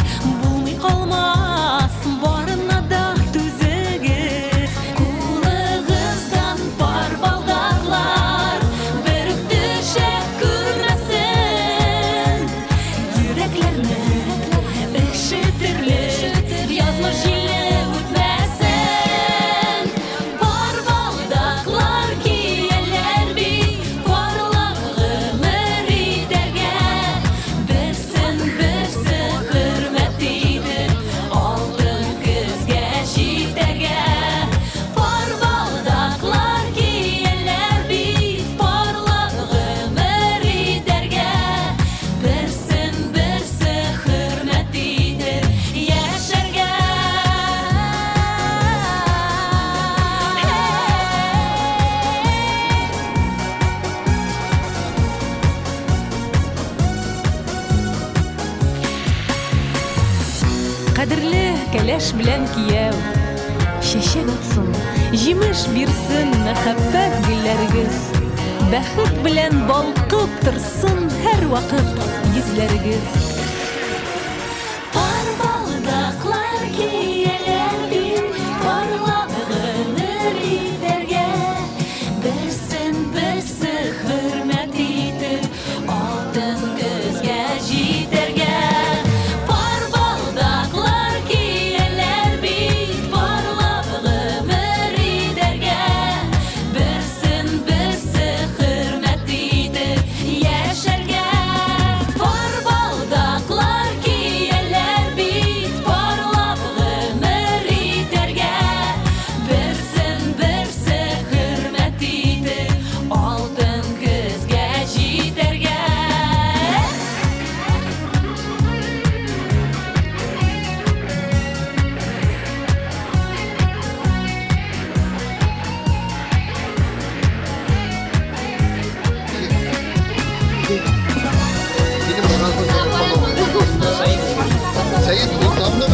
булмый калмас, барына да түзегез. Кулыгыздан пар балдаклар бер үк төшә күрмәсен. Йөрәкләрне өшетерлек язмыш җиле үтмәсен. Пар балдаклар кияләр бит, парлап гомер итәргә, берсен берсе хөрмәт итеп, алтын көзгә җитәргә. Пар балдаклар кияләр бит, парлап гомер итәргә, берсен берсе хөрмәт итеп яшәргә. Кадерле кәләш белән кияү, чәчәк атсын, җимеш бирсен мәхәббәт гөлләрегез. Бәхет белән балкып торсын һәрвакыт йөзләрегез. Пар балдаклар кияләр бит, парлап гомер итәргә, берсен берсе хөрмәт итеп, алтын көзгә җитәргә. Пар балдаклар кияләр бит, парлап гомер итәргә, берсен берсе хөрмәт итеп яшәргә. Пар балдаклар кияләр бит, парлап гомер итәргә, берсен берсе хөрмәт итеп, алтын көзгә җитәргә. Сәет, давно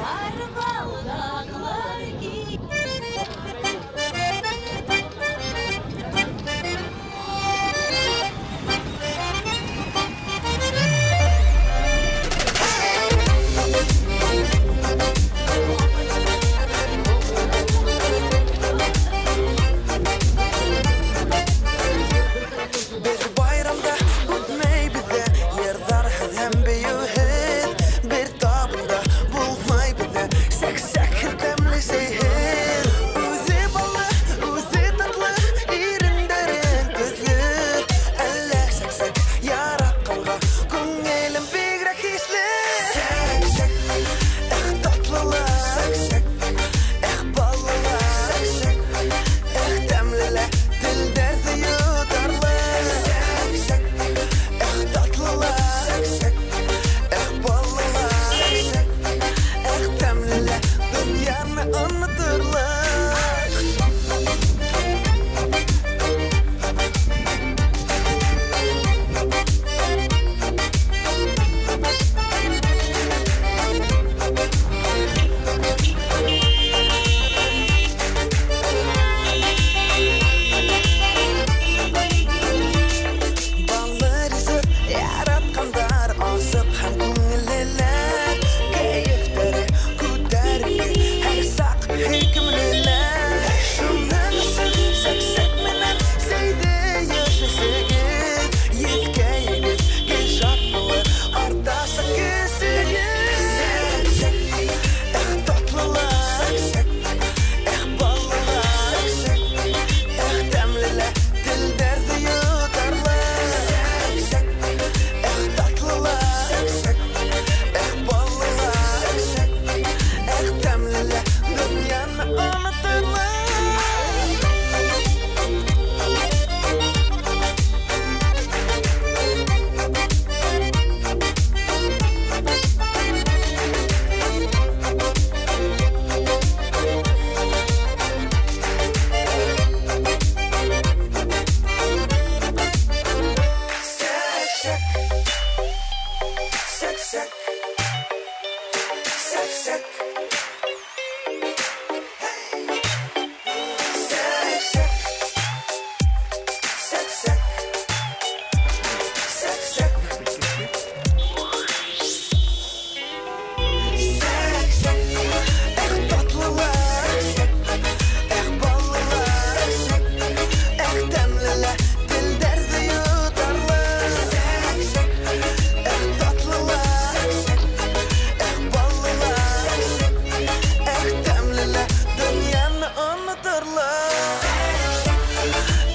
Пар балдаклар Бер байрамда үтмәй бездә, йырҙарһыҙ һәм бейеүһеҙ. Бер табында булмай бездә, сәк-сәкһеҙ тәмле сәйһеҙ. Үҙе баллы, үҙе татлы, ирендәрең төҫлө. Әллә сәк-сәк яратҡанға күңелем бигерәк хисле. Сәк-сәк, эх татлылар, сәк-сәк, эх баллылар, сәк-сәк, эх тәмлеләр, телдәр Сәк-сәк. Сәк-сәк. Сәк-сәк. Сәк-сәк. Сәк-сәк. Сәк-сәк. Эх, татлылар. Сәк-сәк. Эх, баллылар. Сәк-сәк. Эх, тәмлеләр. Тел дәрде йотарлар. Сәк-сәк. Эх, татлылар. Сәк-сәк. Эх, баллылар. Сәк-сәк. Эх, тәмлеләр. Дөньяны онытырлар. Сәк-сәк.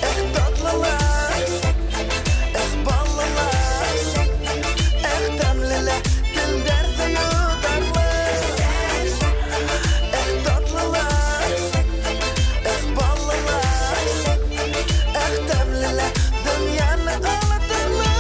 Эх, татлылар. Сәк-сәк. Эх, баллылар. Сәк-сәк. Эх, тәмлеләр. Тел дәрде йотарлар. Сәк-сәк. Эх, татлылар. Сәк-сәк. Эх, баллылар. Сәк-сәк. Эх, тәмлеләр. Дөньяны онытырлык.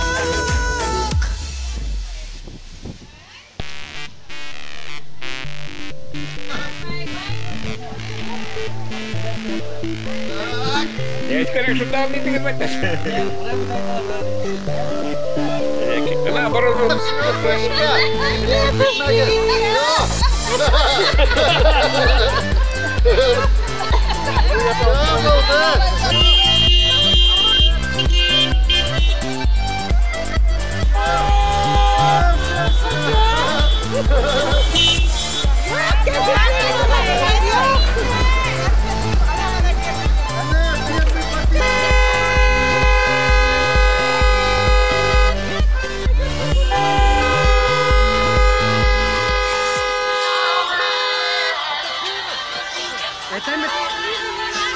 Әйтәм бит,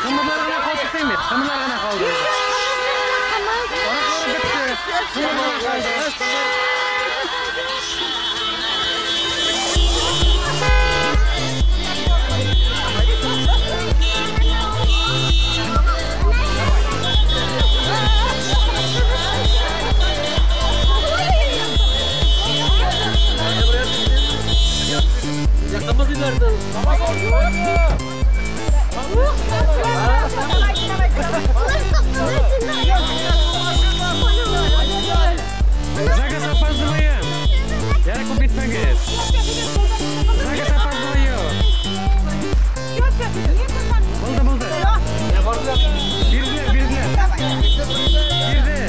кымызлар гына калды димме? Кымызлар гына калды. Аракылар бетте. Кымызлар гына калды. Заказ опаздываем. Я купить нагет. Заказ опаздываю. Булды, булды. Бирде, бирде. Бирде.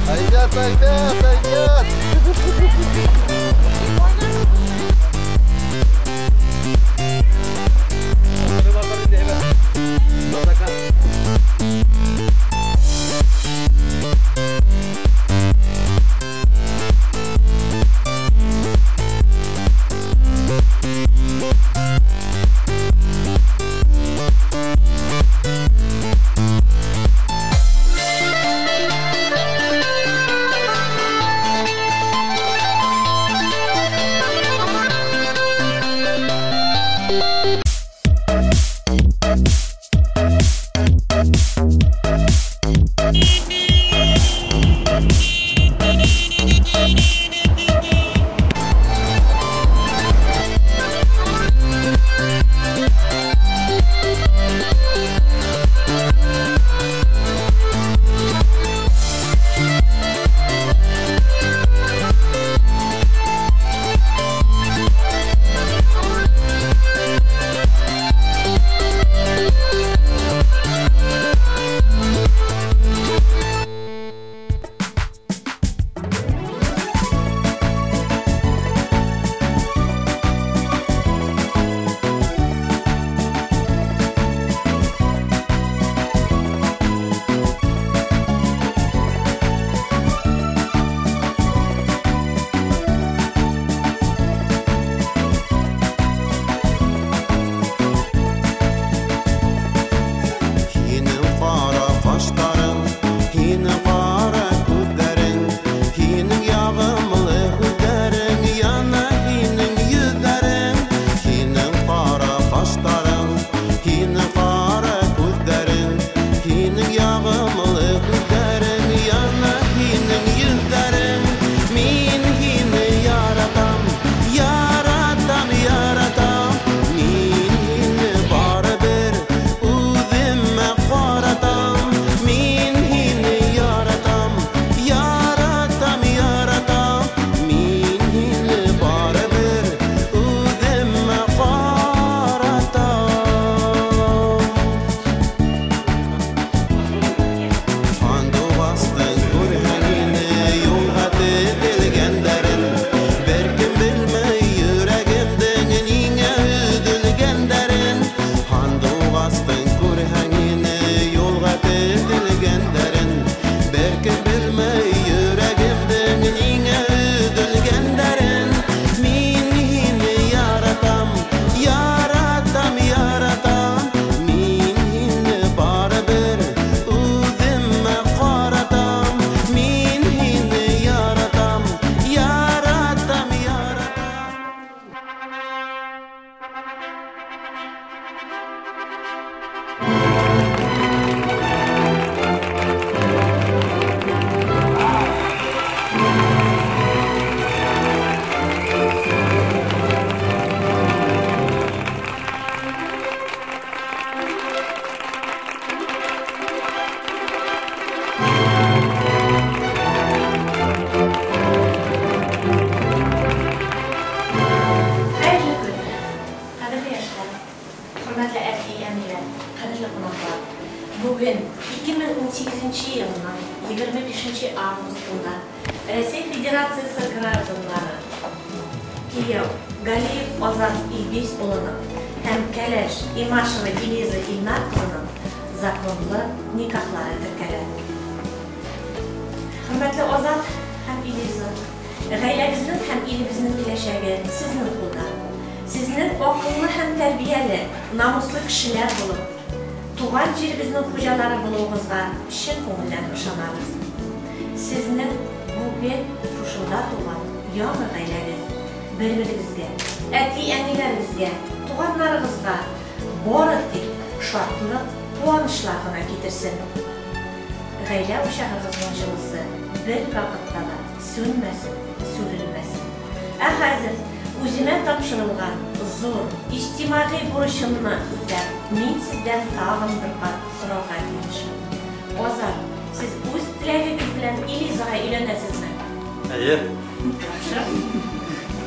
Сойдет, сойдет, сойдет! 2018 елның 25 августында Рәсәй Федерациясе гражданнары кияү Галиев Азат Илгиз улының һәм кәләш Имашева Элиза Илнар кызының законлы никахлары теркәлә. Хөрмәтле Азат һәм Элиза, гаиләгезнең һәм илебезнең киләчәге сезнең кулда. Сезнең акыллы һәм тәрбияле, намуслы кешеләр булып, туган җиребезнең хуҗалары булуыгызга чын күңелдән ышанабыз. Сезнең бүген шушында туган яңа гаиләгез бер-берегезгә, әти-әниләрегезгә, туганнарыгызга бары тик шатлык, куанычлар гына китерсен. Гаилә учагыгызның җылысы бервакытта да сүнмәсен, сүрелмәсен. Ә хәзер үземә тапшырылган зур иҗтимагый бурычымны үтәп, мин сездән тагын бер кат сорарга тиешмен. Азат, сез үз теләгегез белән Элизага өйләнәсезме? Әйе. Яхшы.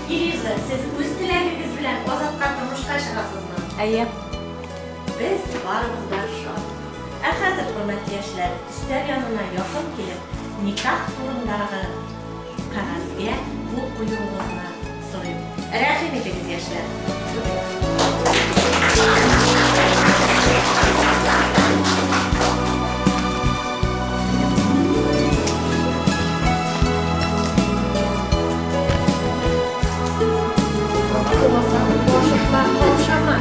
Элиза, сез үз теләгегез белән Азатка тормышка чыгасызмы? Әйе. Без барыбыз да шат. Ә хәзер, хөрмәтле яшьләр, өстәл янына якын килеп, никах турындагы кәгазьгә кул куюыгызны сорыйм. Рәхим итегез, яшьләр. Азат, башыңа каушама.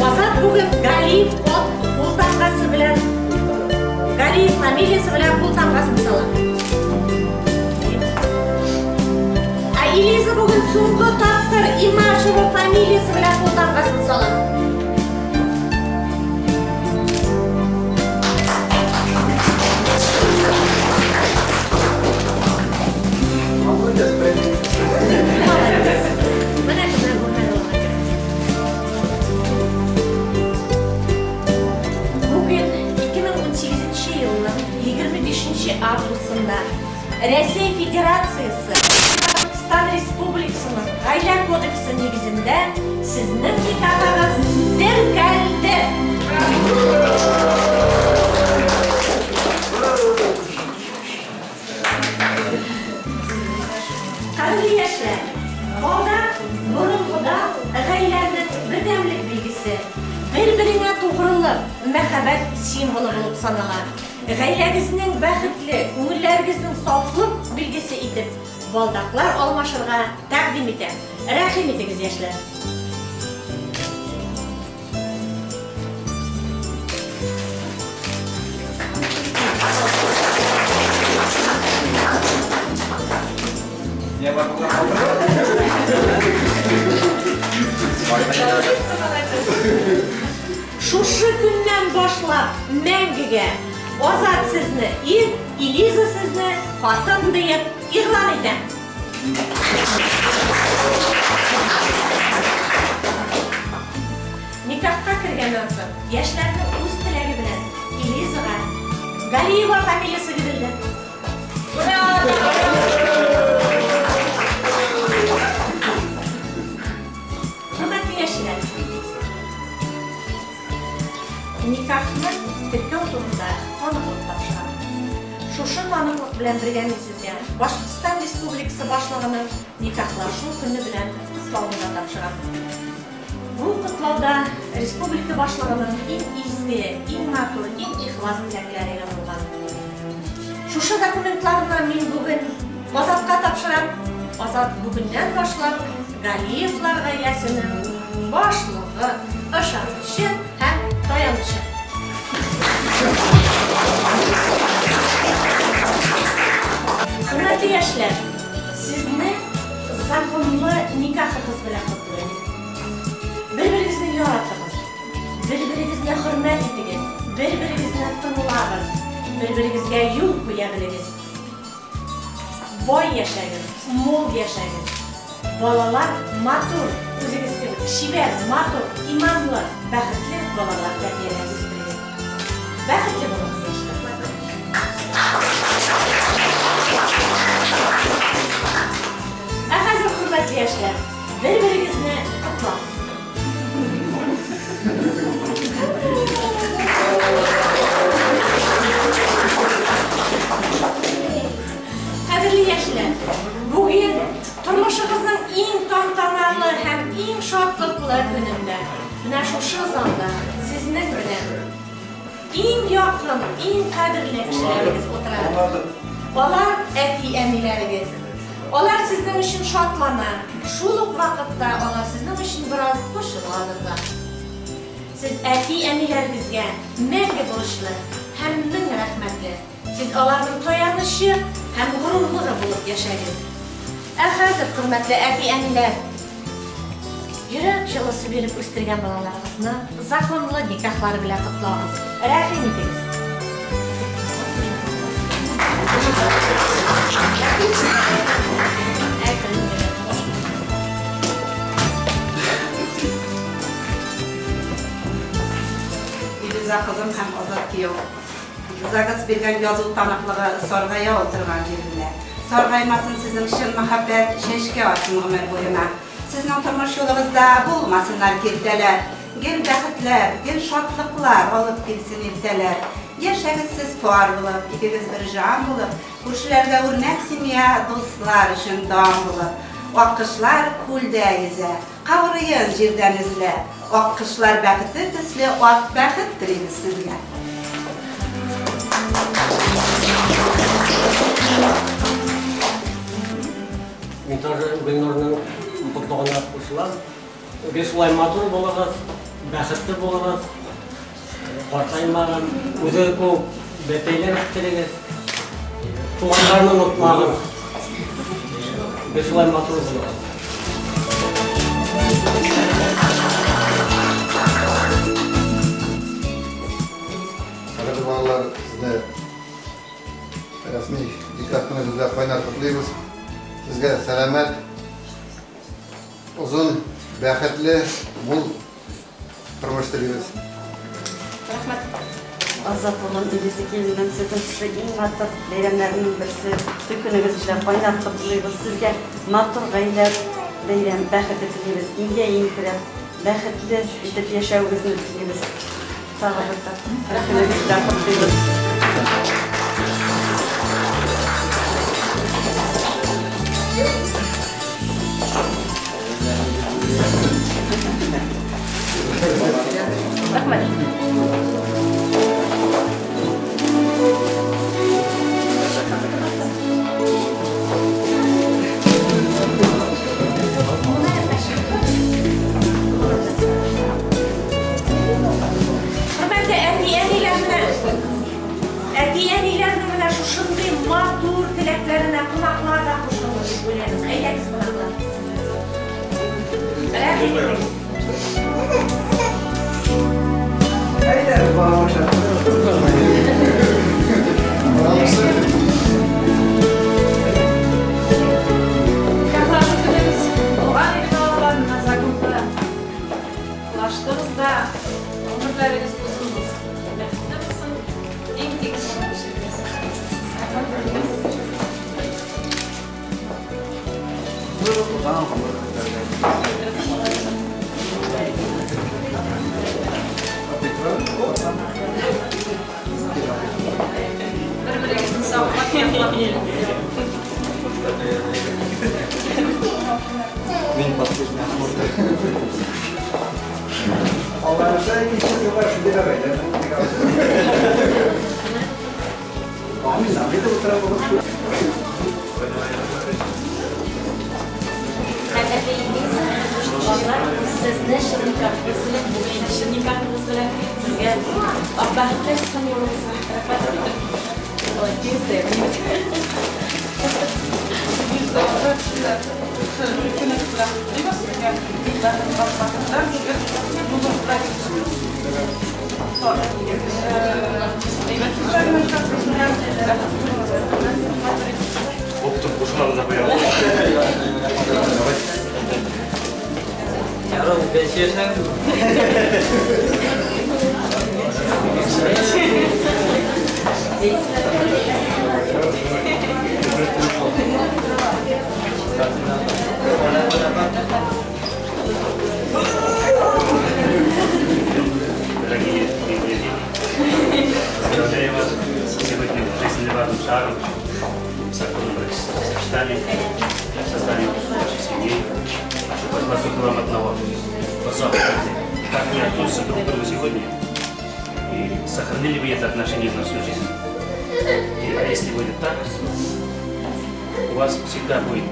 Азат бүген Галиев кул тамгасы белән, Галиев фамилиясе белән кул тамгасын сала. Ә Элиза бүген соңгы тапкыр Имашева фамилиясе белән кул тамгасын сала. Молодец. Менә шулай булмады. Бүген 2018 елның 25 августында Рәсәй Федерациясе Башкортстан Республикасының Гаилә кодексы нигезендә сезнең никахыгыз теркәлде. Кадерле яшьләр, балда борынгыда гаиләнең бердәмлек билгесе, бер-береңә тугрылык, мәхәббәт символы булып санала. Гаиләгезнең бәхетле, күңелләрегезнең сафлык билгесе итеп балдаклар алмашырга тәкъдим итәм. Рәхим итегез, яшьләр. Шушы көннән башлап мәңгегә Азат сезне ир, Элиза сезне хатын диеп игълан итәм. Никахка кергәннән соң яшьләрнең үз теләге белән Элизага Галиева фамилиясе бирелде. Хөрмәтле яшьләр, никахны теркәү турында таныклык тапшырам. Шушы таныклык белән бергә мин сезгә Башкортстан Республикасы башлыгының никахлашу көне белән котлавын да тапшырам. Бу котлауда республика башлыгының иң изге, иң матур, иң ихлас теләкләре язылган. Шушы документларны мин бүген Азатка тапшырам. Азат бүгеннән башлап Галиевлар гаиләсенең башлыгы, ышанычы һәм таянычы. Хөрмәтле яшьләр, сезне законлы никахыгыз белән котлыйм. Бер-берегезне яратыгыз, бер-берегезне хөрмәт итегез, бер-берегезне тыңлагыз, бер-берегезгә юл куя белегез. Бай яшәгез, мул яшәгез. Балалар матур, үзегез кебек чибәр, матур, иманлы, бәхетле балалар тәрбияләп үстерегез. Бәхетле булыгыз, яшьләр. Ә хәзер, хөрмәтле яшьләр, Бер-берегезне котлагыз. Кадерле яшьләр, бүген тормышыгызның иң тантаналы һәм иң шатлыклы көнендә, менә шушы залда сезнең белән иң якын, иң кадерле кешеләрегез утыра. Алар әти-әниләрегез. Алар сезнең өчен шатлана, шул ук вакытта алар сезнең өчен бераз борчыладыр да. Сез әти-әниләрегезгә мәңге бурычлы һәм мең рәхмәтле. Сез аларның таянычы һәм горурлыгы булып яшәгез. Ә хәзер, хөрмәтле әти-әниләр, йөрәк җылысы биреп үстергән балаларыгызны законлы никахлары белән котлагыз. Рәхим итегез. Әкрен генә. Илүзә кызым һәм Азат кияү. ЗАГС биргән язу таныклыгы саргая утырган җирендә. Саргаймасын сезнең чын мәхәббәт, чәчкә атсын гомер буена. Сезнең тормыш юлыгызда булмасыннар киртәләр. Гел бәхетләр, гел шатлыклар алып килсен иртәләр. Яшәгез сез пар булып, икегез бер җан булып, күршеләргә үрнәк семья, дуслар өчен дан булып. Аккошлар күлдә йөзә, каурыен җирдән эзләп. Аккошлар бәхете төсле ак бәхет телибез сезгә. Мин тоже Гөлнурның котлыгына кушылам. Гел шулай матур булыгыз, бәхетле булыгыз, картаймагыз, үзегез күп бәтәйләр үстерегез, туганнарны онытмагыз. Гел шулай матур булыгыз. Кадерле балалар, сезне рәсми никах көнегездә кайнар котлыйбыз. Сезгә сәламәт, озын, бәхетле, мул тормыш телибез. Рәхмәт. Азат булган Илүзә киленем, сезнең шушы иң матур бәйрәмнәрнең берсе, туй көнегез белән кайнар котлыйбыз. Сезгә матур гаилә, бәйрәм, бәхете телибез. Иңгә-иң терәп, бәхетле итеп яшәвегезне телибез. Тагы бер тапкыр көнегез белән котлыйбыз. Рәхмәт. Хөрмәтле әти-әниләрне, әти-әниләрнең менә шушындый матур теләкләренә кунаклар да кушылыр дип уйлыйм. Әйдәгез, кунаклар. Рәхим итегез. Әйдә, баламыша. Никахлашу көнегез булган иде, балалар, менә законда лаштыгыз да, гомерләрегез озын булсын, бәхетле булсын, иң тигез гомер кичерегез. Бер-берегезне саклап, яклап йөрегез. Мин последний. Аларса икенче елга шундый да гаилә. Амин, амин дип утыра булып. Кадерле Илгиза, Азат, сезне чын никахыгыз белән, бүген чын никахыгыз белән сезгә ак бәхетләр язсын юлыгызга. Рәхмәт. Молодец, Оптом кушылабыз да куябыз. Ярым, беш яшәң. Илсаром, законным бракосочетанием, созданием вашей семьи. Хочу пожелать только вам одного. Позаботьте, как вы относитесь друг к другу сегодня, и сохранили вы это отношение на всю жизнь. И, а если будет так, у вас всегда будет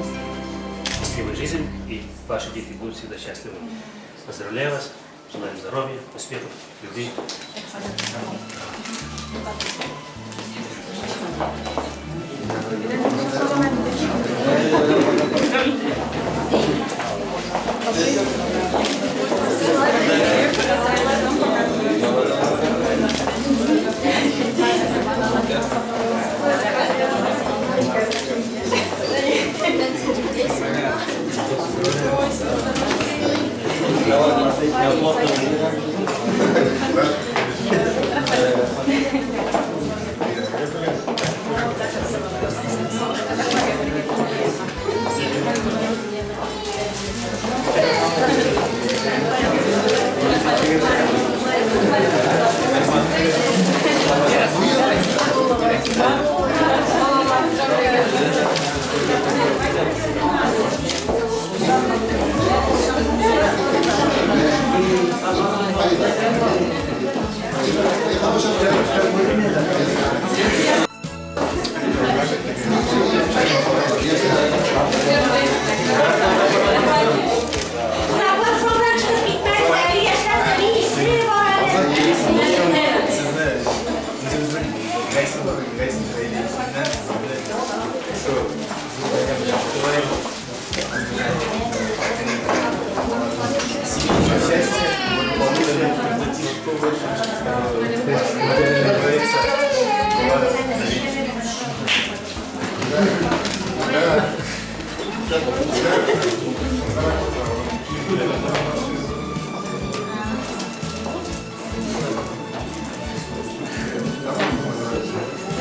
счастливая жизнь, и ваши дети будут всегда счастливы. Поздравляю вас, желаю здоровья, успехов, любви.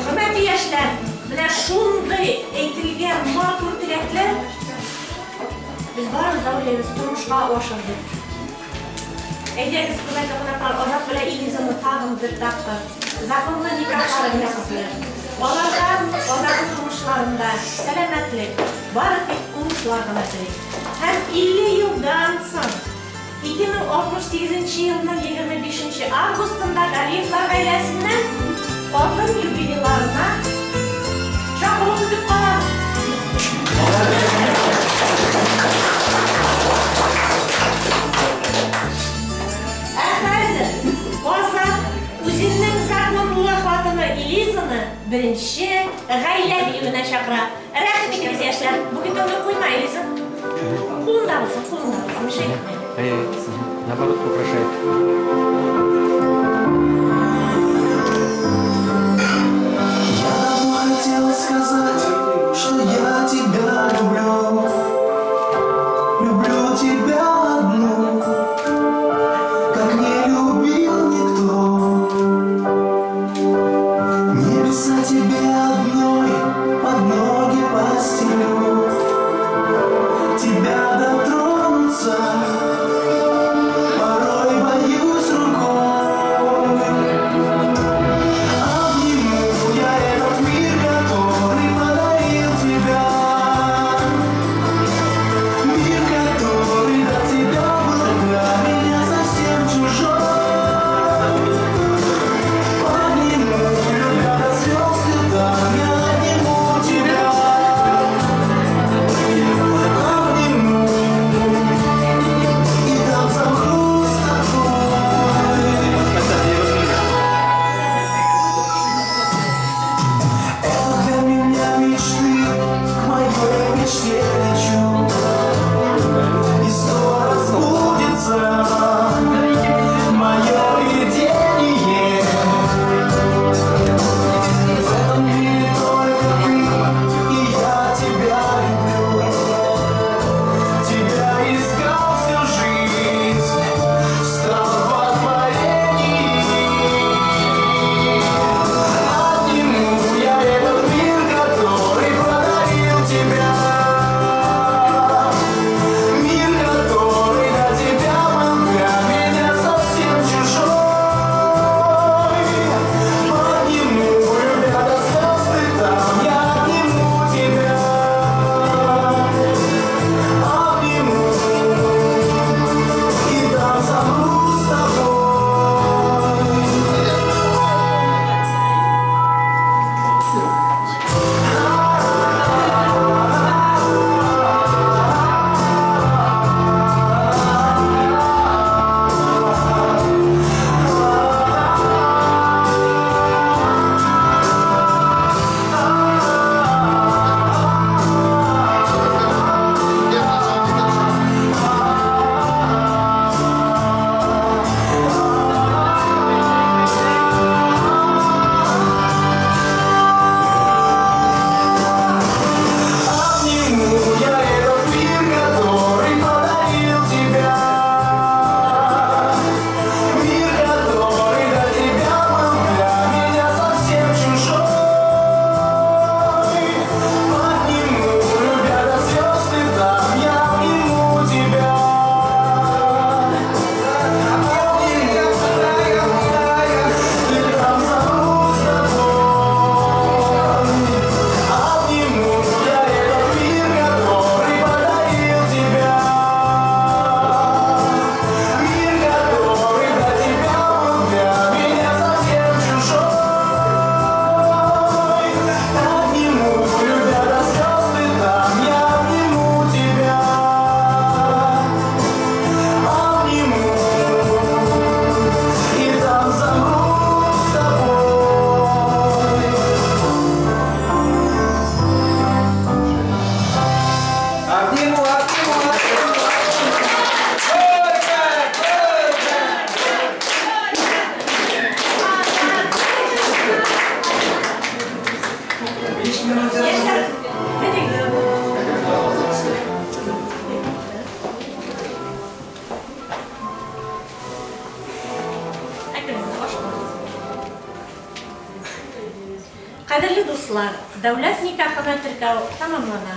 Хөрмәтле яшьләр, менә шундый әйтелгән матур теләкләр без барыбыз да уйлыйбыз, тормышка ашыр дип. Әйдәгез, хөрмәтле кунаклар, Азат белән Илизаны тагын бер тапкыр законлы никахлары белән котлыйк. Аларга алдагы тормышларында сәламәтлек, бары тик уңышлар гына телик. Һәм 50 елдан соң 2068 елның 25 августында Галиевлар гаиләсеннән алтын юбилейларына чакыру көтеп калабыз. Ә хәзер Азат үзенең законлы хатыны Элизаны беренче гаилә биюенә чакыра. Рәхим итегез, яшьләр. Букетыңны куйма, Элиза. Кулында булсын, кулында булсын. Мешай итмә. Наоборот, украшает. Я давно хотел сказать, что я тебя люблю. Люблю тебя одну, как не любил никто. Небеса тебе одной под ноги постелю. Тебя дотронуться порой боюсь рукой. Кадерле дуслар, дәүләт никахына теркәү тәмамлана.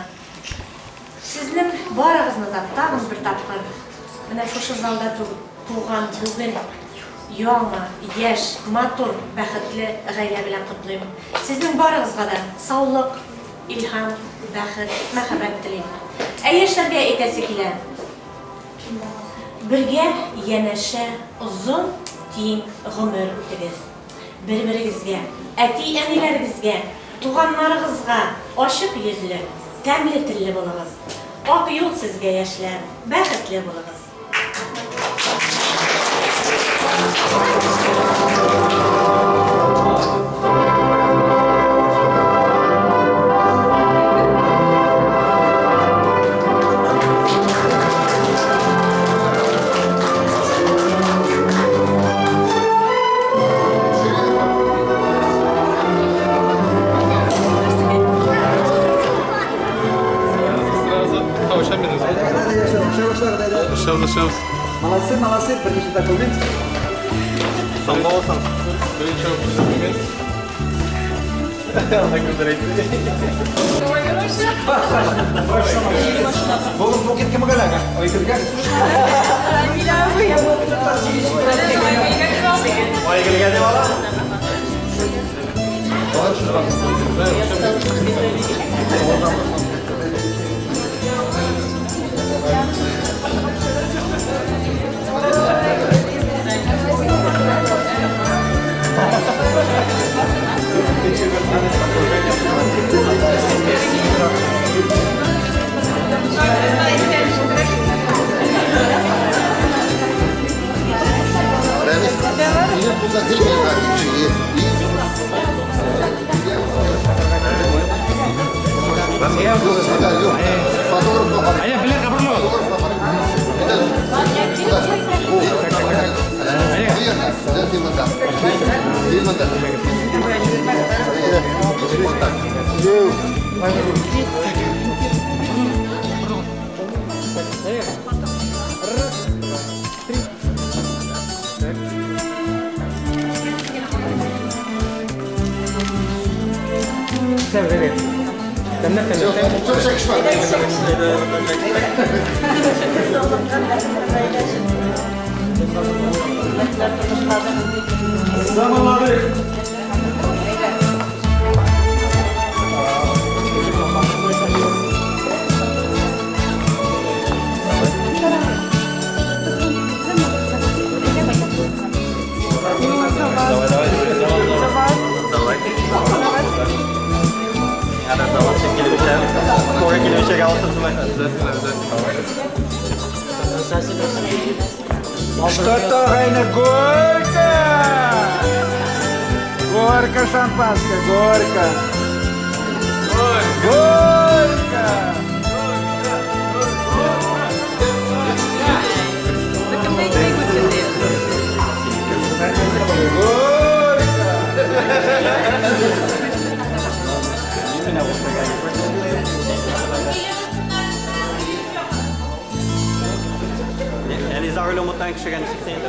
Сезнең барыгызны да тагын бер тапкыр менә шушы залда туган бүген яңа, яшь, матур, бәхетле гаилә белән котлыйм. Сезнең барыгызга да саулык, илһам, бәхет, мәхәббәт телим. Ә яшьләргә әйтәсе килә. Бергә янәшә озын, тиң гомер үтегез. Бер-берегезгә, әти-әниләрегезгә, туганнарыгызга ачык йөзле, тәмле телле булыгыз. Ак юл сезгә, яшьләр, бәхетле булыгыз. Сейчас. Молодцы, молодцы, берничә документ. Соңгы булсын. Беренче документ. Ана күтәрәйтте. Бүген букет кемгә эләгә? Айгөлгә? Айгөлгә дип ала. За молодых! Давай, давай, давай. Что-то, Райна, горько! Горько шампанское, горько! Горько! Элиза Рөлөмуттан кешегә ничек син?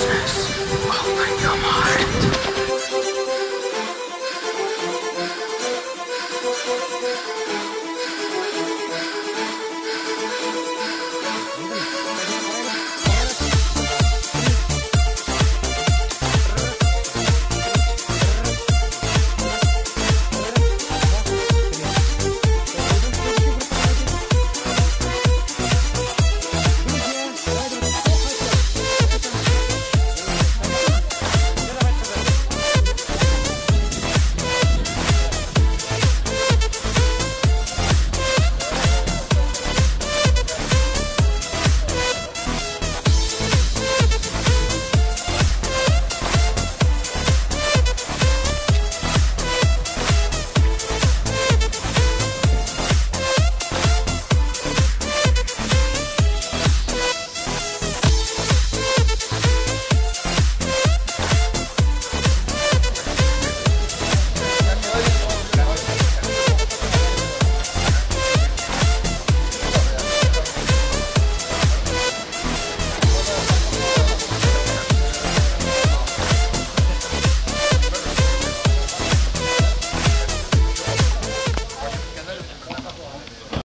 Christmas. Open your mind.